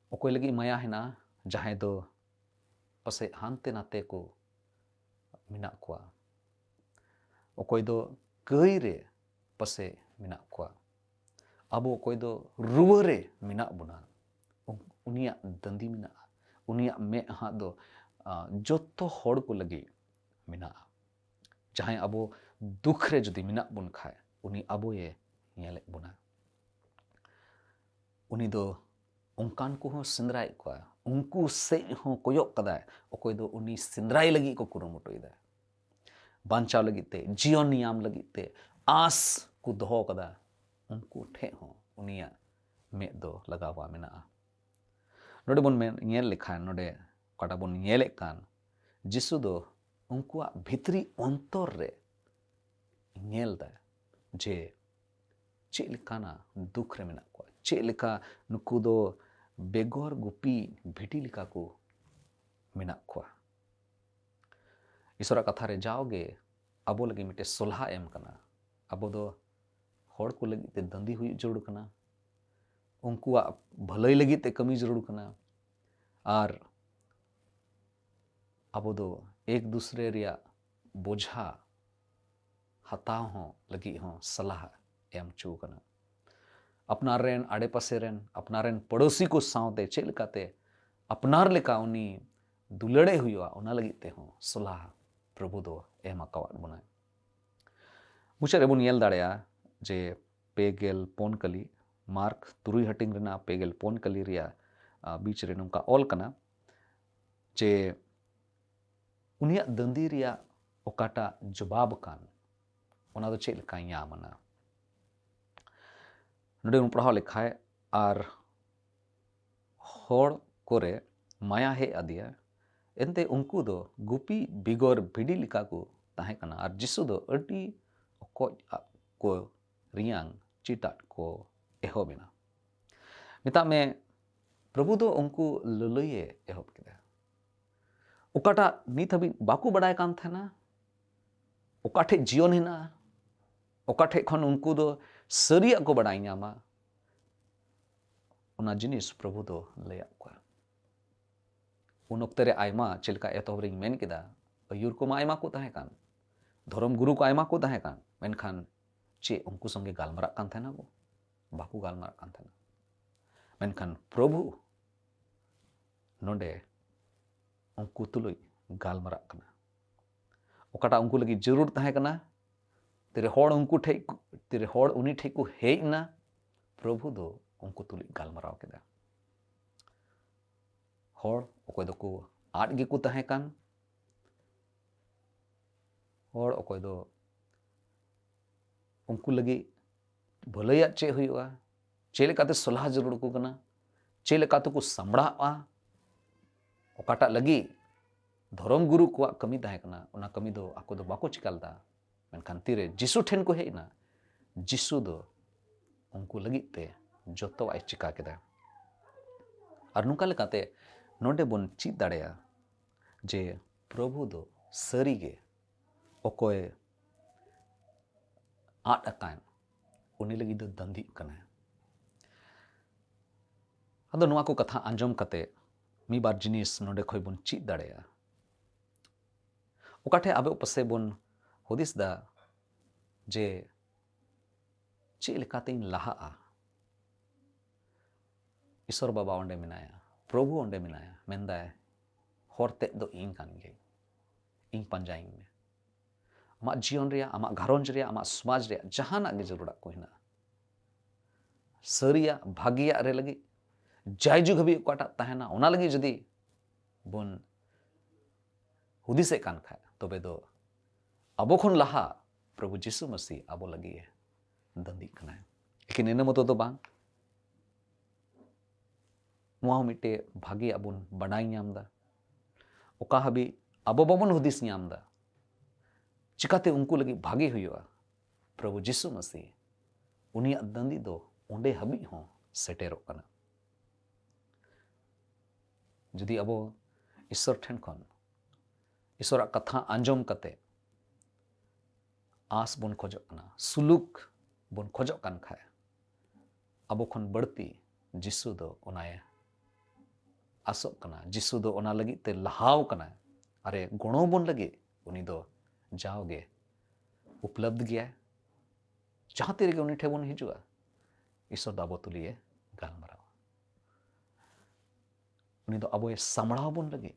ᱚᱠᱚᱭ ᱞᱟᱹᱜᱤᱫ ᱢᱟᱭᱟ ᱦᱮᱱᱟᱜᱼᱟ? ᱡᱟᱦᱟᱸᱭ ᱫᱚ ᱯᱟᱥᱮᱡ ᱦᱟᱱᱛᱮ ᱱᱟᱛᱮ ᱠᱚ ᱢᱮᱱᱟᱜ ᱠᱚᱣᱟ, ᱚᱠᱚᱭ ᱫᱚ ᱠᱟᱹᱭ ᱨᱮ ᱯᱟᱥᱮᱡ ᱢᱮᱱᱟᱜ ᱠᱚᱣᱟ, ᱟᱵᱚ ᱚᱠᱚᱭ ᱫᱚ ᱨᱩᱣᱟᱹ ᱨᱮ ᱢᱮᱱᱟᱜ ᱵᱚᱱᱟ, ᱩᱱᱤᱭᱟᱜ ᱫᱟᱹᱱᱫᱤ ᱢᱮᱱᱟᱜᱼᱟ᱾ ᱩᱱᱤᱭᱟᱜ ᱢᱮᱫᱦᱟ ᱫᱚ ᱡᱚᱛᱚ ᱦᱚᱲ ᱠᱚ ᱞᱟᱹᱜᱤᱫ ᱢᱮᱱᱟᱜᱼᱟ᱾ ᱡᱟᱦᱟᱸᱭ ᱟᱵᱚ ᱫᱩᱠ ᱨᱮ ᱡᱩᱫᱤ ᱢᱮᱱᱟᱜ ᱵᱚᱱ ᱠᱷᱟᱡ, ᱩᱱᱤ ᱟᱵᱚᱭᱮ ᱧᱮᱞᱮᱫ ᱵᱚᱱᱟ᱾ ᱩᱱᱤ ᱫᱚ ᱚᱱᱠᱟᱱ ᱠᱚᱦᱚᱸ ᱥᱮᱸᱫᱽᱨᱟᱭᱮᱫ ᱠᱚᱣᱟ, ᱩᱱᱠᱩ ᱥᱮᱫ ᱦᱚᱸ ᱠᱚᱭᱚᱜ ᱠᱟᱫᱟᱭ, ᱚᱠᱚᱭ ᱫᱚ ᱩᱱᱤ ᱥᱮᱸᱫᱽᱨᱟᱭ ᱞᱟᱹᱜᱤᱫ ᱠᱚ ᱠᱩᱨᱩᱢᱩᱴᱩᱭᱮᱫᱟ, ᱵᱟᱧᱪᱟᱣ ᱞᱟᱹᱜᱤᱫ ᱛᱮ, ᱡᱤᱭᱚᱱ ᱧᱟᱢ ᱞᱟᱹᱜᱤᱫ ᱛᱮ ᱟᱥ ᱠᱚ ᱫᱚᱦᱚ ᱠᱟᱫᱟ, ᱩᱱᱠᱩ ᱴᱷᱮᱡ ᱦᱚᱸ ᱩᱱᱤᱭᱟᱜ ᱢᱮᱫ ᱫᱚ ᱞᱟᱜᱟᱣᱟ ᱢᱮᱱᱟᱜᱼᱟ᱾ ᱱᱚᱰᱮ ᱵᱚᱱ ᱢᱮᱱ, ᱧᱮᱞ ᱞᱮᱠᱷᱟᱱ, ᱱᱚᱰᱮ ᱚᱠᱟᱴᱟᱜ ᱵᱚᱱ ᱧᱮᱞᱮᱫ ᱠᱟᱱ, ᱡᱤᱥᱩ ᱫᱚ ᱩᱱᱠᱩᱣᱟᱜ ᱵᱷᱤᱛᱨᱤ ᱚᱱᱛᱚᱨ ᱨᱮ ᱧᱮᱞ ᱫᱟᱭ ᱡᱮ ᱪᱮᱫ ᱞᱮᱠᱟᱱᱟ ᱫᱩᱠ ᱨᱮ ᱢᱮᱱᱟᱜ ᱠᱚᱣᱟ, ᱪᱮᱫ ᱞᱮᱠᱟ ᱱᱩᱠᱩ ᱫᱚ ᱵᱮᱜᱚᱨ ᱜᱩᱯᱤ ᱵᱷᱤᱰᱤ ᱞᱮᱠᱟ ᱠᱚ ᱢᱮᱱᱟᱜ ᱠᱚᱣᱟ᱾ ᱤᱥᱚᱨᱟᱜ ᱠᱟᱛᱷᱟ ᱨᱮ ᱡᱟᱣᱜᱮ ᱟᱵᱚ ᱞᱟᱹᱜᱤᱫ ᱢᱤᱫᱴᱮᱱ ᱥᱚᱞᱦᱟ ᱮᱢ ᱠᱟᱱᱟ᱾ ᱟᱵᱚ ᱫᱚ ᱦᱚᱲ ᱠᱚ ᱞᱟᱹᱜᱤᱫ ᱛᱮ ᱫᱟᱹᱱᱫᱤ ᱦᱩᱭᱩᱜ ᱡᱟᱹᱨᱩᱲ ᱠᱟᱱᱟ, ᱩᱱᱠᱩᱣᱟᱜ ᱵᱷᱟᱹᱞᱟᱹᱭ ᱞᱟᱹᱜᱤᱫ ᱛᱮ ᱠᱟᱹᱢᱤ ᱡᱟᱹᱨᱩᱲ ᱠᱟᱱᱟ, ᱟᱨ ᱟᱵᱚ ᱫᱚ ᱮᱠ ᱫᱩᱥᱨᱮ ᱨᱮᱭᱟᱜ ᱵᱚᱡᱷᱟ ᱦᱟᱛᱟᱣ ᱦᱚᱸ ᱞᱟᱹᱜᱤᱫ ᱦᱚᱸ ᱥᱟᱞᱦᱟ ᱮᱢ ᱦᱚᱪᱚ ᱠᱟᱱᱟ᱾ ᱟᱯᱱᱟᱨ ᱨᱮᱱ ᱟᱰᱮᱯᱟᱥᱮ ᱨᱮᱱ, ᱟᱯᱱᱟᱨ ᱨᱮᱱ ᱯᱟᱹᱲᱳᱥᱤ ᱠᱚ ᱥᱟᱶᱛᱮ ᱪᱮᱫ ᱞᱮᱠᱟᱛᱮ ᱟᱯᱱᱟᱨ ᱞᱮᱠᱟ ᱩᱱᱤ ᱫᱩᱞᱟᱹᱲᱮ ᱦᱩᱭᱩᱜᱼᱟ, ᱚᱱᱟ ᱞᱟᱹᱜᱤᱫ ᱛᱮᱦᱚᱸ ᱥᱚᱞᱦᱟ ᱯᱨᱚᱵᱷᱩ ᱫᱚ ᱮᱢ ᱟᱠᱟᱣᱟᱫ ᱵᱚᱱᱟᱭ᱾ ᱢᱩᱪᱟᱹᱫ ᱨᱮᱵᱚᱱ ᱧᱮᱞ ᱫᱟᱲᱮᱭᱟᱜᱼᱟ ᱡᱮ ᱯᱮ ᱜᱮᱞ ᱯᱩᱱ ᱠᱟᱹᱞᱤ, ᱢᱟᱨᱠ ᱛᱩᱨᱩᱭ ᱦᱟᱹᱴᱤᱧ ᱨᱮᱱᱟᱜ ᱯᱮ ᱜᱮᱞ ᱯᱩᱱ ᱠᱟᱹᱞᱤ ᱨᱮᱭᱟᱜ, ᱟ, ᱵᱤᱪ ᱨᱮ ᱱᱚᱝᱠᱟ ᱚᱞ ᱠᱟᱱᱟ ᱡᱮ ᱩᱱᱤᱭᱟᱜ ᱫᱟᱹᱱᱫᱤ ᱨᱮᱭᱟᱜ ᱚᱠᱟᱴᱟᱜ ᱡᱚᱵᱟᱵ ᱠᱟᱱ, ᱚᱱᱟ ᱫᱚ ᱪᱮᱫ ᱞᱮᱠᱟᱭ ᱧᱟᱢ ᱟᱱᱟ? ᱱᱚᱰᱮ ᱵᱚᱱ ᱯᱟᱲᱦᱟᱣ ᱞᱮᱠᱷᱟᱡ, ᱟᱨ ᱦᱚᱲ ᱠᱚᱨᱮ ᱢᱟᱭᱟ ᱦᱮᱡ ᱟᱫᱮᱭᱟ, ᱮᱱᱛᱮ ᱩᱱᱠᱩ ᱫᱚ ᱜᱩᱯᱤ ᱵᱮᱜᱚᱨ ᱵᱷᱤᱰᱤ ᱞᱮᱠᱟ ᱠᱚ ᱛᱟᱦᱮᱸ ᱠᱟᱱᱟ, ᱟᱨ ᱡᱤᱥᱩ ᱫᱚ ᱟᱹᱰᱤ ᱚᱠᱚᱡ ᱟᱜ ᱠᱚ ᱨᱮᱭᱟᱝ ᱪᱤᱴᱟᱴ ᱠᱚ ᱮᱦᱚᱵ ᱮᱱᱟ᱾ ᱢᱮᱛᱟᱜ ᱢᱮ, ᱯᱨᱚᱵᱷᱩ ᱫᱚ ᱩᱱᱠᱩ ᱞᱟᱹᱞᱟᱹᱭᱮ ᱮᱦᱚᱵ ᱠᱮᱫᱟ, ᱚᱠᱟᱴᱟᱜ ᱱᱤᱛ ᱦᱟᱹᱵᱤᱡ ᱵᱟᱠᱚ ᱵᱟᱰᱟᱭ ᱠᱟᱱ ᱛᱟᱦᱮᱱᱟ, ᱚᱠᱟ ᱴᱷᱮᱡ ᱡᱤᱭᱚᱱ ᱦᱮᱱᱟᱜᱼᱟ, ᱚᱠᱟ ᱴᱷᱮᱡ ᱠᱷᱚᱱ ᱩᱱᱠᱩ ᱫᱚ ᱥᱟᱹᱨᱤᱭᱟᱜ ᱠᱚ ᱵᱟᱰᱟᱭ ᱧᱟᱢᱟ, ᱚᱱᱟ ᱡᱤᱱᱤᱥ ᱯᱨᱚᱵᱷᱩ ᱫᱚ ᱞᱟᱹᱭᱟᱫ ᱠᱚᱣᱟ᱾ ᱩᱱ ᱚᱠᱛᱮ ᱨᱮ ᱟᱭᱢᱟ, ᱪᱮᱫ ᱞᱮᱠᱟ ᱮᱛᱚᱦᱚᱵ ᱨᱤᱧ ᱢᱮᱱ ᱠᱮᱫᱟ, ᱟᱹᱭᱩᱨ ᱠᱚᱢᱟ ᱟᱭᱢᱟ ᱠᱚ ᱛᱟᱦᱮᱸ ᱠᱟᱱ, ᱫᱷᱚᱨᱚᱢ ᱜᱩᱨᱩ ᱠᱚ ᱟᱭᱢᱟ ᱠᱚ ᱛᱟᱦᱮᱸ ᱠᱟᱱ, ᱢᱮᱱᱠᱷᱟᱱ ᱪᱮᱫ ᱩᱱᱠᱩ ᱥᱚᱸᱜᱮ ᱜᱟᱞᱢᱟᱨᱟᱜ ᱠᱟᱱ ᱛᱟᱦᱮᱱᱟ ᱠᱚ? ᱵᱟᱠᱚ ᱜᱟᱞᱢᱟᱨᱟᱜ ᱠᱟᱱ ᱛᱟᱦᱮᱱᱟ᱾ ᱢᱮᱱᱠᱷᱟᱱ ᱯᱨᱚᱵᱷᱩ ᱱᱚᱰᱮ ᱩᱱᱠᱩ ᱛᱩᱞᱩᱡ ᱜᱟᱞᱢᱟᱨᱟᱜ ᱠᱟᱱᱟ᱾ ᱚᱠᱟᱴᱟᱜ ᱩᱱᱠᱩ ᱞᱟᱹᱜᱤᱫ ᱡᱟᱹᱨᱩᱲ ᱛᱟᱦᱮᱸ ᱠᱟᱱᱟ, ᱛᱤᱨᱮ ᱦᱚᱲ ᱩᱱᱠᱩ ᱴᱷᱮᱡ, ᱛᱤᱨᱮ ᱦᱚᱲ ᱩᱱᱤ ᱴᱷᱮᱡ ᱠᱚ ᱦᱮᱡ ᱮᱱᱟ, ᱯᱨᱚᱵᱷᱩ ᱫᱚ ᱩᱱᱠᱩ ᱛᱩᱞᱩᱡ ᱜᱟᱞᱢᱟᱨᱟᱣ ᱠᱮᱫᱟ᱾ ᱦᱚᱲ ᱚᱠᱚᱭ ᱫᱚᱠᱚ ᱟᱫ ᱜᱮᱠᱚ ᱛᱟᱦᱮᱸ ᱠᱟᱱ, ᱦᱚᱲ ᱚᱠᱚᱭ ᱫᱚ ᱩᱱᱠᱩ ᱞᱟᱹᱜᱤᱫ ᱵᱷᱟᱹᱞᱟᱹᱭᱟᱜ ᱪᱮᱫ ᱦᱩᱭᱩᱜᱼᱟ, ᱪᱮᱫ ᱞᱮᱠᱟᱛᱮ ᱥᱚᱞᱦᱟ ᱡᱟᱹᱨᱩᱲ ᱟᱠᱚ ᱠᱟᱱᱟ, ᱪᱮᱫ ᱞᱮᱠᱟ ᱛᱮᱠᱚ ᱥᱟᱢᱵᱲᱟᱜᱼᱟ, ᱚᱠᱟᱴᱟᱜ ᱞᱟᱹᱜᱤᱫ ᱫᱷᱚᱨᱚᱢ ᱜᱩᱨᱩ ᱠᱚᱣᱟᱜ ᱠᱟᱹᱢᱤ ᱛᱟᱦᱮᱸ ᱠᱟᱱᱟ, ᱚᱱᱟ ᱠᱟᱹᱢᱤ ᱫᱚ ᱟᱠᱚ ᱫᱚ ᱵᱟᱠᱚ ᱪᱤᱠᱟ ᱞᱮᱫᱟ᱾ ᱢᱮᱱᱠᱷᱟᱱ ᱛᱤᱨᱮ ᱡᱤᱥᱩ ᱴᱷᱮᱱ ᱠᱚ ᱦᱮᱡ ᱮᱱᱟ, ᱡᱤᱥᱩ ᱫᱚ ᱩᱱᱠᱩ ᱞᱟᱹᱜᱤᱫ ᱛᱮ ᱡᱚᱛᱚᱣᱟᱜ ᱮ ᱪᱤᱠᱟ ᱠᱮᱫᱟ᱾ ᱟᱨ ᱱᱚᱝᱠᱟ ᱞᱮᱠᱟᱛᱮ ᱱᱚᱰᱮ ᱵᱚᱱ ᱪᱮᱫ ᱫᱟᱲᱮᱭᱟᱜᱼᱟ ᱡᱮ ᱯᱨᱚᱵᱷᱩ ᱫᱚ ᱥᱟᱹᱨᱤᱜᱮ ᱚᱠᱚᱭ ᱟᱫ ᱟᱠᱟᱱ, ᱩᱱᱤ ᱞᱟᱹᱜᱤᱫ ᱫᱚ ᱫᱟᱹᱱᱫᱤᱜ ᱠᱟᱱᱟᱭ᱾ ᱟᱫᱚ ᱱᱚᱣᱟ ᱠᱚ ᱠᱟᱛᱷᱟ ᱟᱸᱡᱚᱢ ᱠᱟᱛᱮ ᱢᱤᱫ ᱵᱟᱨ ᱡᱤᱱᱤᱥ ᱱᱚᱰᱮ ᱠᱷᱚᱡ ᱵᱚᱱ ᱪᱮᱫ ᱫᱟᱲᱮᱭᱟᱜᱼᱟ᱾ ᱚᱠᱟ ᱴᱷᱮᱡ ᱟᱵᱚ ᱯᱟᱥᱮ ᱵᱚᱱ ᱦᱩᱫᱤᱥ ᱫᱟ ᱡᱮ ᱪᱮᱫ ᱞᱮᱠᱟᱛᱤᱧ ᱞᱟᱦᱟᱜᱼᱟ? ᱤᱥᱚᱨ ᱵᱟᱵᱟ ᱚᱸᱰᱮ ᱢᱮᱱᱟᱭᱟ, ᱯᱨᱚᱵᱷᱩ ᱚᱸᱰᱮ ᱢᱮᱱᱟᱭᱟ, ᱢᱮᱱᱫᱟᱭ, "ᱦᱚᱨ ᱛᱮᱫ ᱫᱚ ᱤᱧ ᱠᱟᱱ ᱜᱤᱭᱟᱹᱧ, ᱤᱧ ᱯᱟᱸᱡᱟᱭᱤᱧ ᱢᱮ᱾ ᱟᱢᱟᱜ ᱡᱤᱭᱚᱱ ᱨᱮᱭᱟᱜ, ᱟᱢᱟᱜ ᱜᱷᱟᱨᱚᱸᱡᱽ ᱨᱮᱭᱟᱜ, ᱟᱢᱟᱜ ᱥᱚᱢᱟᱡᱽ ᱨᱮᱭᱟᱜ ᱡᱟᱦᱟᱱᱟᱜ ᱜᱮ ᱡᱟᱹᱨᱩᱲᱟᱜ ᱠᱚ ᱦᱮᱱᱟᱜᱼᱟ, ᱥᱟᱹᱨᱤᱭᱟᱜ, ᱵᱷᱟᱹᱜᱤᱭᱟᱜ ᱨᱮ ᱞᱟᱹᱜᱤᱫ ᱡᱟᱭᱡᱩᱜᱽ ᱦᱟᱹᱵᱤᱡ ᱚᱠᱟᱴᱟᱜ ᱛᱟᱦᱮᱱᱟ, ᱚᱱᱟ ᱞᱟᱹᱜᱤᱫ ᱡᱩᱫᱤ ᱵᱚᱱ ᱦᱩᱫᱤᱥᱮᱫ ᱠᱟᱱ ᱠᱷᱟᱡ, ᱛᱚᱵᱮ ᱫᱚ ᱟᱵᱚ ᱠᱷᱚᱱ ᱞᱟᱦᱟ ᱯᱨᱚᱵᱷᱩ ᱡᱤᱥᱩ ᱢᱟᱹᱥᱤ ᱟᱵᱚ ᱞᱟᱹᱜᱤᱫ ᱮ ᱫᱟᱹᱱᱫᱤᱜ ᱠᱟᱱᱟᱭ᱾ ᱮᱠᱮᱱ ᱤᱱᱟᱹ ᱢᱚᱛᱚ ᱫᱚ ᱵᱟᱝ, ᱱᱚᱣᱟ ᱦᱚᱸ ᱢᱤᱫᱴᱮᱡ ᱵᱷᱟᱜᱮᱭᱟᱜ ᱵᱚᱱ ᱵᱟᱰᱟᱭ ᱧᱟᱢ ᱮᱫᱟ᱾ ᱚᱠᱟ ᱦᱟᱹᱵᱤᱡ ᱟᱵᱚ ᱵᱟᱵᱚᱱ ᱦᱩᱫᱤᱥ ᱧᱟᱢ ᱮᱫᱟ, ᱪᱤᱠᱟᱛᱮ ᱩᱱᱠᱩ ᱞᱟᱹᱜᱤᱫ ᱵᱷᱟᱜᱮ ᱦᱩᱭᱩᱜᱼᱟ, ᱯᱨᱚᱵᱷᱩ ᱡᱤᱥᱩ ᱢᱟᱹᱥᱤ, ᱩᱱᱤᱭᱟᱜ ᱫᱟᱹᱱᱫᱤ ᱫᱚ ᱚᱸᱰᱮ ᱦᱟᱹᱵᱤᱡ ᱦᱚᱸ ᱥᱮᱴᱮᱨᱚᱜ ᱠᱟᱱᱟ᱾ ᱡᱩᱫᱤ ᱟᱵᱚ ᱤᱥᱥᱚᱨ ᱴᱷᱮᱱ ᱠᱷᱚᱱ ᱤᱥᱥᱚᱨᱟᱜ ᱠᱟᱛᱷᱟ ᱟᱸᱡᱚᱢ ᱠᱟᱛᱮ ᱟᱸᱥ ᱵᱚᱱ ᱠᱷᱚᱡᱚᱜ ᱠᱟᱱᱟ, ᱥᱩᱞᱩᱠ ᱵᱚᱱ ᱠᱷᱚᱡᱚᱜ ᱠᱟᱱ ᱠᱷᱟᱡ, ᱟᱵᱚ ᱠᱷᱚᱱ ᱵᱟᱹᱲᱛᱤ ᱡᱤᱥᱩ ᱫᱚ ᱚᱱᱟᱭ ᱟᱥᱚᱜ ᱠᱟᱱᱟ, ᱡᱤᱥᱩ ᱫᱚ ᱚᱱᱟ ᱞᱟᱹᱜᱤᱫ ᱛᱮ ᱞᱟᱦᱟᱣ ᱠᱟᱱᱟ᱾ ᱟᱨᱮ ᱜᱚᱲᱚ ᱵᱚᱱ ᱞᱟᱹᱜᱤᱫ ᱩᱱᱤ ᱫᱚ ᱡᱟᱣᱜᱮ ᱩᱯᱞᱚᱵᱫᱷ ᱜᱮᱭᱟᱭ᱾ ᱡᱟᱦᱟᱸ ᱛᱤ ᱨᱮᱜᱮ ᱩᱱᱤ ᱴᱷᱮᱱ ᱵᱚᱱ ᱦᱤᱡᱩᱜᱼᱟ, ᱤᱥᱚᱨ ᱫᱚ ᱟᱵᱚ ᱛᱩᱞᱩᱡ ᱮ ᱜᱟᱞᱢᱟᱨᱟᱣᱟ᱾ ᱩᱱᱤ ᱫᱚ ᱟᱵᱚᱭ ᱥᱟᱢᱵᱲᱟᱣ ᱵᱚᱱ ᱞᱟᱹᱜᱤᱫ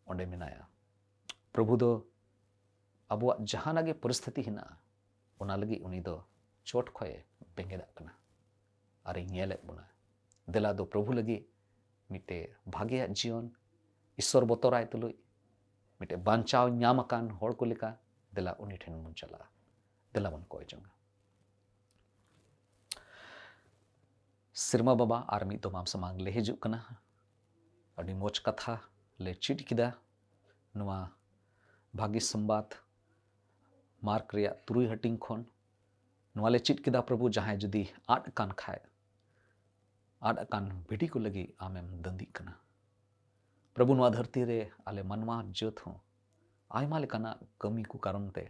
ᱚᱸᱰᱮ ᱢᱮᱱᱟᱭᱟ᱾ ᱯᱨᱚᱵᱷᱩ ᱫᱚ ᱟᱵᱚᱣᱟᱜ ᱡᱟᱦᱟᱱᱟᱜ ᱜᱮ ᱯᱚᱨᱤᱥᱛᱷᱤᱛᱤ ᱦᱮᱱᱟᱜᱼᱟ, ᱚᱱᱟ ᱞᱟᱹᱜᱤᱫ ᱩᱱᱤ ᱫᱚ ᱪᱚᱴ ᱠᱷᱚᱱ ᱮ ᱵᱮᱸᱜᱮᱫᱟᱜ ᱠᱟᱱᱟ ᱟᱨ ᱮ ᱧᱮᱞᱮᱫ ᱵᱚᱱᱟ᱾ ᱫᱮᱞᱟ ᱫᱚ ᱯᱨᱚᱵᱷᱩ ᱞᱟᱹᱜᱤᱫ ᱢᱤᱫᱴᱮᱡ ᱵᱷᱟᱜᱮᱭᱟᱜ ᱡᱤᱭᱚᱱ, ᱤᱥᱚᱨ ᱵᱚᱛᱚᱨᱟᱭ ᱛᱩᱞᱩᱡ ᱢᱤᱫᱴᱮᱡ ᱵᱟᱧᱪᱟᱣ ᱧᱟᱢ ᱟᱠᱟᱱ ᱦᱚᱲ ᱠᱚ ᱞᱮᱠᱟ ᱫᱮᱞᱟ ᱩᱱᱤ ᱴᱷᱮᱱ ᱵᱚᱱ ᱪᱟᱞᱟᱜᱼᱟ᱾ ᱫᱮᱞᱟ ᱵᱚᱱ ᱠᱚᱭ ᱡᱚᱝᱟ᱾ ᱥᱮᱨᱢᱟ ᱵᱟᱵᱟ, ᱟᱨ ᱢᱤᱫ ᱫᱚᱢ ᱟᱢ ᱥᱟᱢᱟᱝ ᱞᱮ ᱦᱤᱡᱩᱜ ᱠᱟᱱᱟ᱾ ᱟᱹᱰᱤ ᱢᱚᱡᱽ ᱠᱟᱛᱷᱟ ᱞᱮ ᱪᱮᱫ ᱠᱮᱫᱟ ᱱᱚᱣᱟ ᱵᱷᱟᱹᱜᱤ ᱥᱚᱢᱵᱟᱫ ᱢᱟᱨᱠ ᱨᱮᱭᱟᱜ ᱛᱩᱨᱩᱭ ᱦᱟᱹᱴᱤᱧ ᱠᱷᱚᱱ᱾ ᱱᱚᱣᱟ ᱞᱮ ᱪᱮᱫ ᱠᱮᱫᱟ ᱯᱨᱚᱵᱷᱩ, ᱡᱟᱦᱟᱸᱭ ᱡᱩᱫᱤ ᱟᱫ ᱠᱟᱱ ᱠᱷᱟᱡ, ᱟᱫ ᱟᱠᱟᱱ ᱵᱷᱤᱰᱤ ᱠᱚ ᱞᱟᱹᱜᱤᱫ ᱟᱢᱮᱢ ᱫᱟᱹᱱᱫᱤᱜ ᱠᱟᱱᱟ᱾ ᱯᱨᱚᱵᱷᱩ, ᱱᱚᱣᱟ ᱫᱷᱟᱹᱨᱛᱤ ᱨᱮ ᱟᱞᱮ ᱢᱟᱱᱣᱟ ᱡᱟᱹᱛ ᱦᱚᱸ ᱟᱭᱢᱟ ᱞᱮᱠᱟᱱᱟᱜ ᱠᱟᱹᱢᱤ ᱠᱚ ᱠᱟᱨᱚᱱ ᱛᱮ,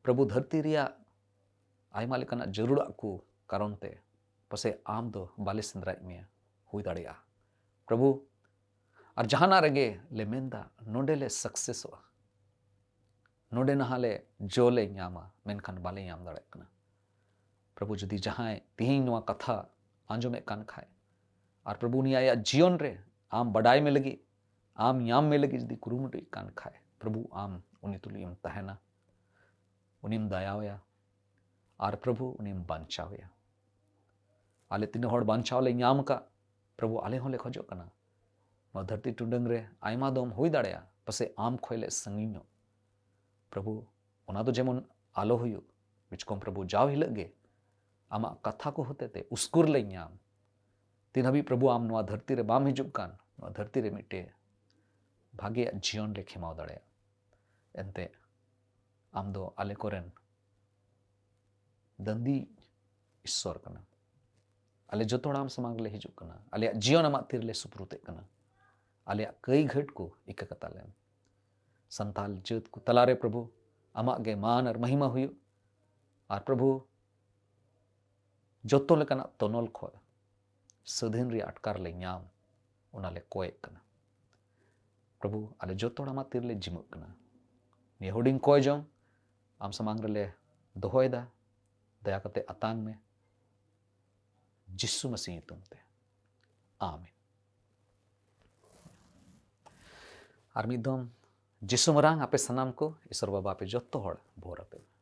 ᱯᱨᱚᱵᱷᱩ, ᱫᱷᱟᱹᱨᱛᱤ ᱨᱮᱭᱟᱜ ᱟᱭᱢᱟ ᱞᱮᱠᱟᱱᱟᱜ ᱡᱟᱹᱨᱩᱲᱟᱜ ᱠᱚ ᱠᱟᱨᱚᱱ ᱛᱮ ᱯᱟᱥᱮᱡ ᱟᱢ ᱫᱚ ᱵᱟᱞᱮ ᱥᱮᱸᱫᱽᱨᱟᱭᱮᱫ ᱢᱮᱭᱟ, ᱦᱩᱭ ᱫᱟᱲᱮᱭᱟᱜᱼᱟ᱾ ᱯᱨᱚᱵᱷᱩ, ᱟᱨ ᱡᱟᱦᱟᱱᱟᱜ ᱨᱮᱜᱮ ᱞᱮ ᱢᱮᱱᱫᱟ, ᱱᱚᱰᱮ ᱞᱮ ᱥᱟᱠᱥᱮᱥᱚᱜᱼᱟ, ᱱᱚᱰᱮ ᱱᱟᱦᱟᱜ ᱞᱮ ᱡᱚ ᱞᱮ ᱧᱟᱢᱟ, ᱢᱮᱱᱠᱷᱟᱱ ᱵᱟᱞᱮ ᱧᱟᱢ ᱫᱟᱲᱮᱭᱟᱜ ᱠᱟᱱᱟ᱾ ᱯᱨᱚᱵᱷᱩ, ᱡᱩᱫᱤ ᱡᱟᱦᱟᱸᱭ ᱛᱮᱦᱮᱧ ᱱᱚᱣᱟ ᱠᱟᱛᱷᱟ ᱟᱸᱡᱚᱢᱮᱫ ᱠᱟᱱ ᱠᱷᱟᱡ, ᱟᱨ ᱯᱨᱚᱵᱷᱩ, ᱩᱱᱤ ᱟᱭᱟᱜ ᱡᱤᱭᱚᱱ ᱨᱮ ᱟᱢ ᱵᱟᱰᱟᱭ ᱢᱮ ᱞᱟᱹᱜᱤᱫ, ᱟᱢ ᱧᱟᱢ ᱢᱮ ᱞᱟᱹᱜᱤᱫ ᱡᱩᱫᱤ ᱠᱩᱨᱩᱢᱩᱴᱩᱭᱮᱫ ᱠᱟᱱ ᱠᱷᱟᱡ, ᱯᱨᱚᱵᱷᱩ, ᱟᱢ ᱩᱱᱤ ᱛᱩᱞᱩᱡ ᱮᱢ ᱛᱟᱦᱮᱱᱟ, ᱩᱱᱤᱢ ᱫᱟᱭᱟᱣᱟᱭᱟ, ᱟᱨ ᱯᱨᱚᱵᱷᱩ, ᱩᱱᱤᱢ ᱵᱟᱧᱪᱟᱣᱮᱭᱟ᱾ ᱟᱞᱮ ᱛᱤᱱᱟᱹᱜ ᱦᱚᱲ ᱵᱟᱧᱪᱟᱣ ᱞᱮ ᱧᱟᱢ ᱟᱠᱟᱫ, ᱯᱨᱚᱵᱷᱩ, ᱟᱞᱮ ᱦᱚᱸᱞᱮ ᱠᱷᱚᱡᱚᱜ ᱠᱟᱱᱟ᱾ ᱱᱚᱣᱟ ᱫᱷᱟᱹᱨᱛᱤ ᱴᱩᱰᱟᱹᱝ ᱨᱮ ᱟᱭᱢᱟ ᱫᱚᱢ ᱦᱩᱭ ᱫᱟᱲᱮᱭᱟᱜᱼᱟ, ᱯᱟᱥᱮᱡ ᱟᱢ ᱠᱷᱚᱡ ᱞᱮ ᱥᱟᱺᱜᱤᱧ ᱧᱚᱜ᱾ ᱯᱨᱚᱵᱷᱩ, ᱚᱱᱟ ᱫᱚ ᱡᱮᱢᱚᱱ ᱟᱞᱚ ᱦᱩᱭᱩᱜ, ᱵᱤᱪᱠᱚᱢ ᱯᱨᱚᱵᱷᱩ, ᱡᱟᱣ ᱦᱤᱞᱳᱜ ᱜᱮ ᱟᱢᱟᱜ ᱠᱟᱛᱷᱟ ᱠᱚ ᱦᱚᱛᱮ ᱛᱮ ᱩᱥᱠᱩᱨ ᱞᱮ ᱧᱟᱢ᱾ ᱛᱤᱱ ᱦᱟᱹᱵᱤᱡ ᱯᱨᱚᱵᱷᱩ ᱟᱢ ᱱᱚᱣᱟ ᱫᱷᱟᱹᱨᱛᱤ ᱨᱮ ᱵᱟᱢ ᱦᱤᱡᱩᱜ ᱠᱟᱱ, ᱱᱚᱣᱟ ᱫᱷᱟᱹᱨᱛᱤ ᱨᱮ ᱢᱤᱫᱴᱮᱡ ᱵᱷᱟᱜᱮᱭᱟᱜ ᱡᱤᱭᱚᱱ ᱞᱮ ᱠᱷᱮᱢᱟᱣ ᱫᱟᱲᱮᱭᱟᱜ᱾ ᱮᱱᱛᱮ ᱟᱢ ᱫᱚ ᱟᱞᱮ ᱠᱚᱨᱮᱱ ᱫᱟᱹᱱᱫᱤ ᱤᱥᱥᱚᱨ ᱠᱟᱱᱟ᱾ ᱟᱞᱮ ᱡᱚᱛᱚ ᱦᱚᱲ ᱟᱢ ᱥᱟᱢᱟᱝ ᱨᱮᱞᱮ ᱦᱤᱡᱩᱜ ᱠᱟᱱᱟ᱾ ᱟᱞᱮᱭᱟᱜ ᱡᱤᱭᱚᱱ ᱟᱢᱟᱜ ᱛᱤ ᱨᱮᱞᱮ ᱥᱩᱯᱨᱩᱛᱮᱫ ᱠᱟᱱᱟ᱾ ᱟᱞᱮᱭᱟᱜ ᱠᱟᱹᱭ ᱜᱷᱟᱹᱴ ᱠᱚ ᱤᱠᱟᱹ ᱠᱟᱛᱟ ᱞᱮᱢ᱾ ᱥᱟᱱᱛᱟᱞ ᱡᱟᱹᱛ ᱠᱚ ᱛᱟᱞᱟᱨᱮ ᱯᱨᱚᱵᱷᱩ ᱟᱢᱟᱜ ᱜᱮ ᱢᱟᱱ ᱟᱨ ᱢᱚᱦᱤᱢᱟ ᱦᱩᱭᱩᱜ᱾ ᱟᱨ ᱯᱨᱚᱵᱷᱩ, ᱡᱚᱛᱚ ᱞᱮᱠᱟᱱᱟᱜ ᱛᱚᱱᱚᱞ ᱠᱷᱚᱱ ᱥᱟᱹᱫᱷᱤᱱ ᱨᱮᱭᱟᱜ ᱟᱴᱠᱟᱨ ᱞᱮ ᱧᱟᱢ, ᱚᱱᱟ ᱞᱮ ᱠᱚᱭᱮᱜ ᱠᱟᱱᱟ᱾ ᱯᱨᱚᱵᱷᱩ, ᱟᱞᱮ ᱡᱚᱛᱚ ᱦᱚᱲ ᱟᱢᱟᱜ ᱛᱤ ᱨᱮᱞᱮ ᱡᱤᱢᱟᱹᱜ ᱠᱟᱱᱟ᱾ ᱱᱤᱭᱟᱹ ᱦᱩᱰᱤᱧ ᱠᱚᱭ ᱡᱚᱝ ᱟᱢ ᱥᱟᱢᱟᱝ ᱨᱮᱞᱮ ᱫᱚᱦᱚᱭᱮᱫᱟ, ᱫᱟᱭᱟ ᱠᱟᱛᱮ ᱟᱛᱟᱝ ᱢᱮ, ᱡᱤᱥᱩ ᱢᱟᱹᱥᱤ ᱧᱩᱛᱩᱢ ᱛᱮ, ᱟᱢᱮᱱ᱾ ᱟᱨ ᱢᱤᱫ ᱫᱚᱢ, ᱡᱤᱥᱩ ᱢᱟᱨᱟᱝ ᱟᱯᱮ ᱥᱟᱱᱟᱢ ᱠᱚ, ᱤᱥᱚᱨ ᱵᱟᱵᱟ ᱟᱯᱮ ᱡᱚᱛᱚ ᱦᱚᱲ ᱵᱷᱳᱨ ᱟᱯᱮ ᱢᱟ᱾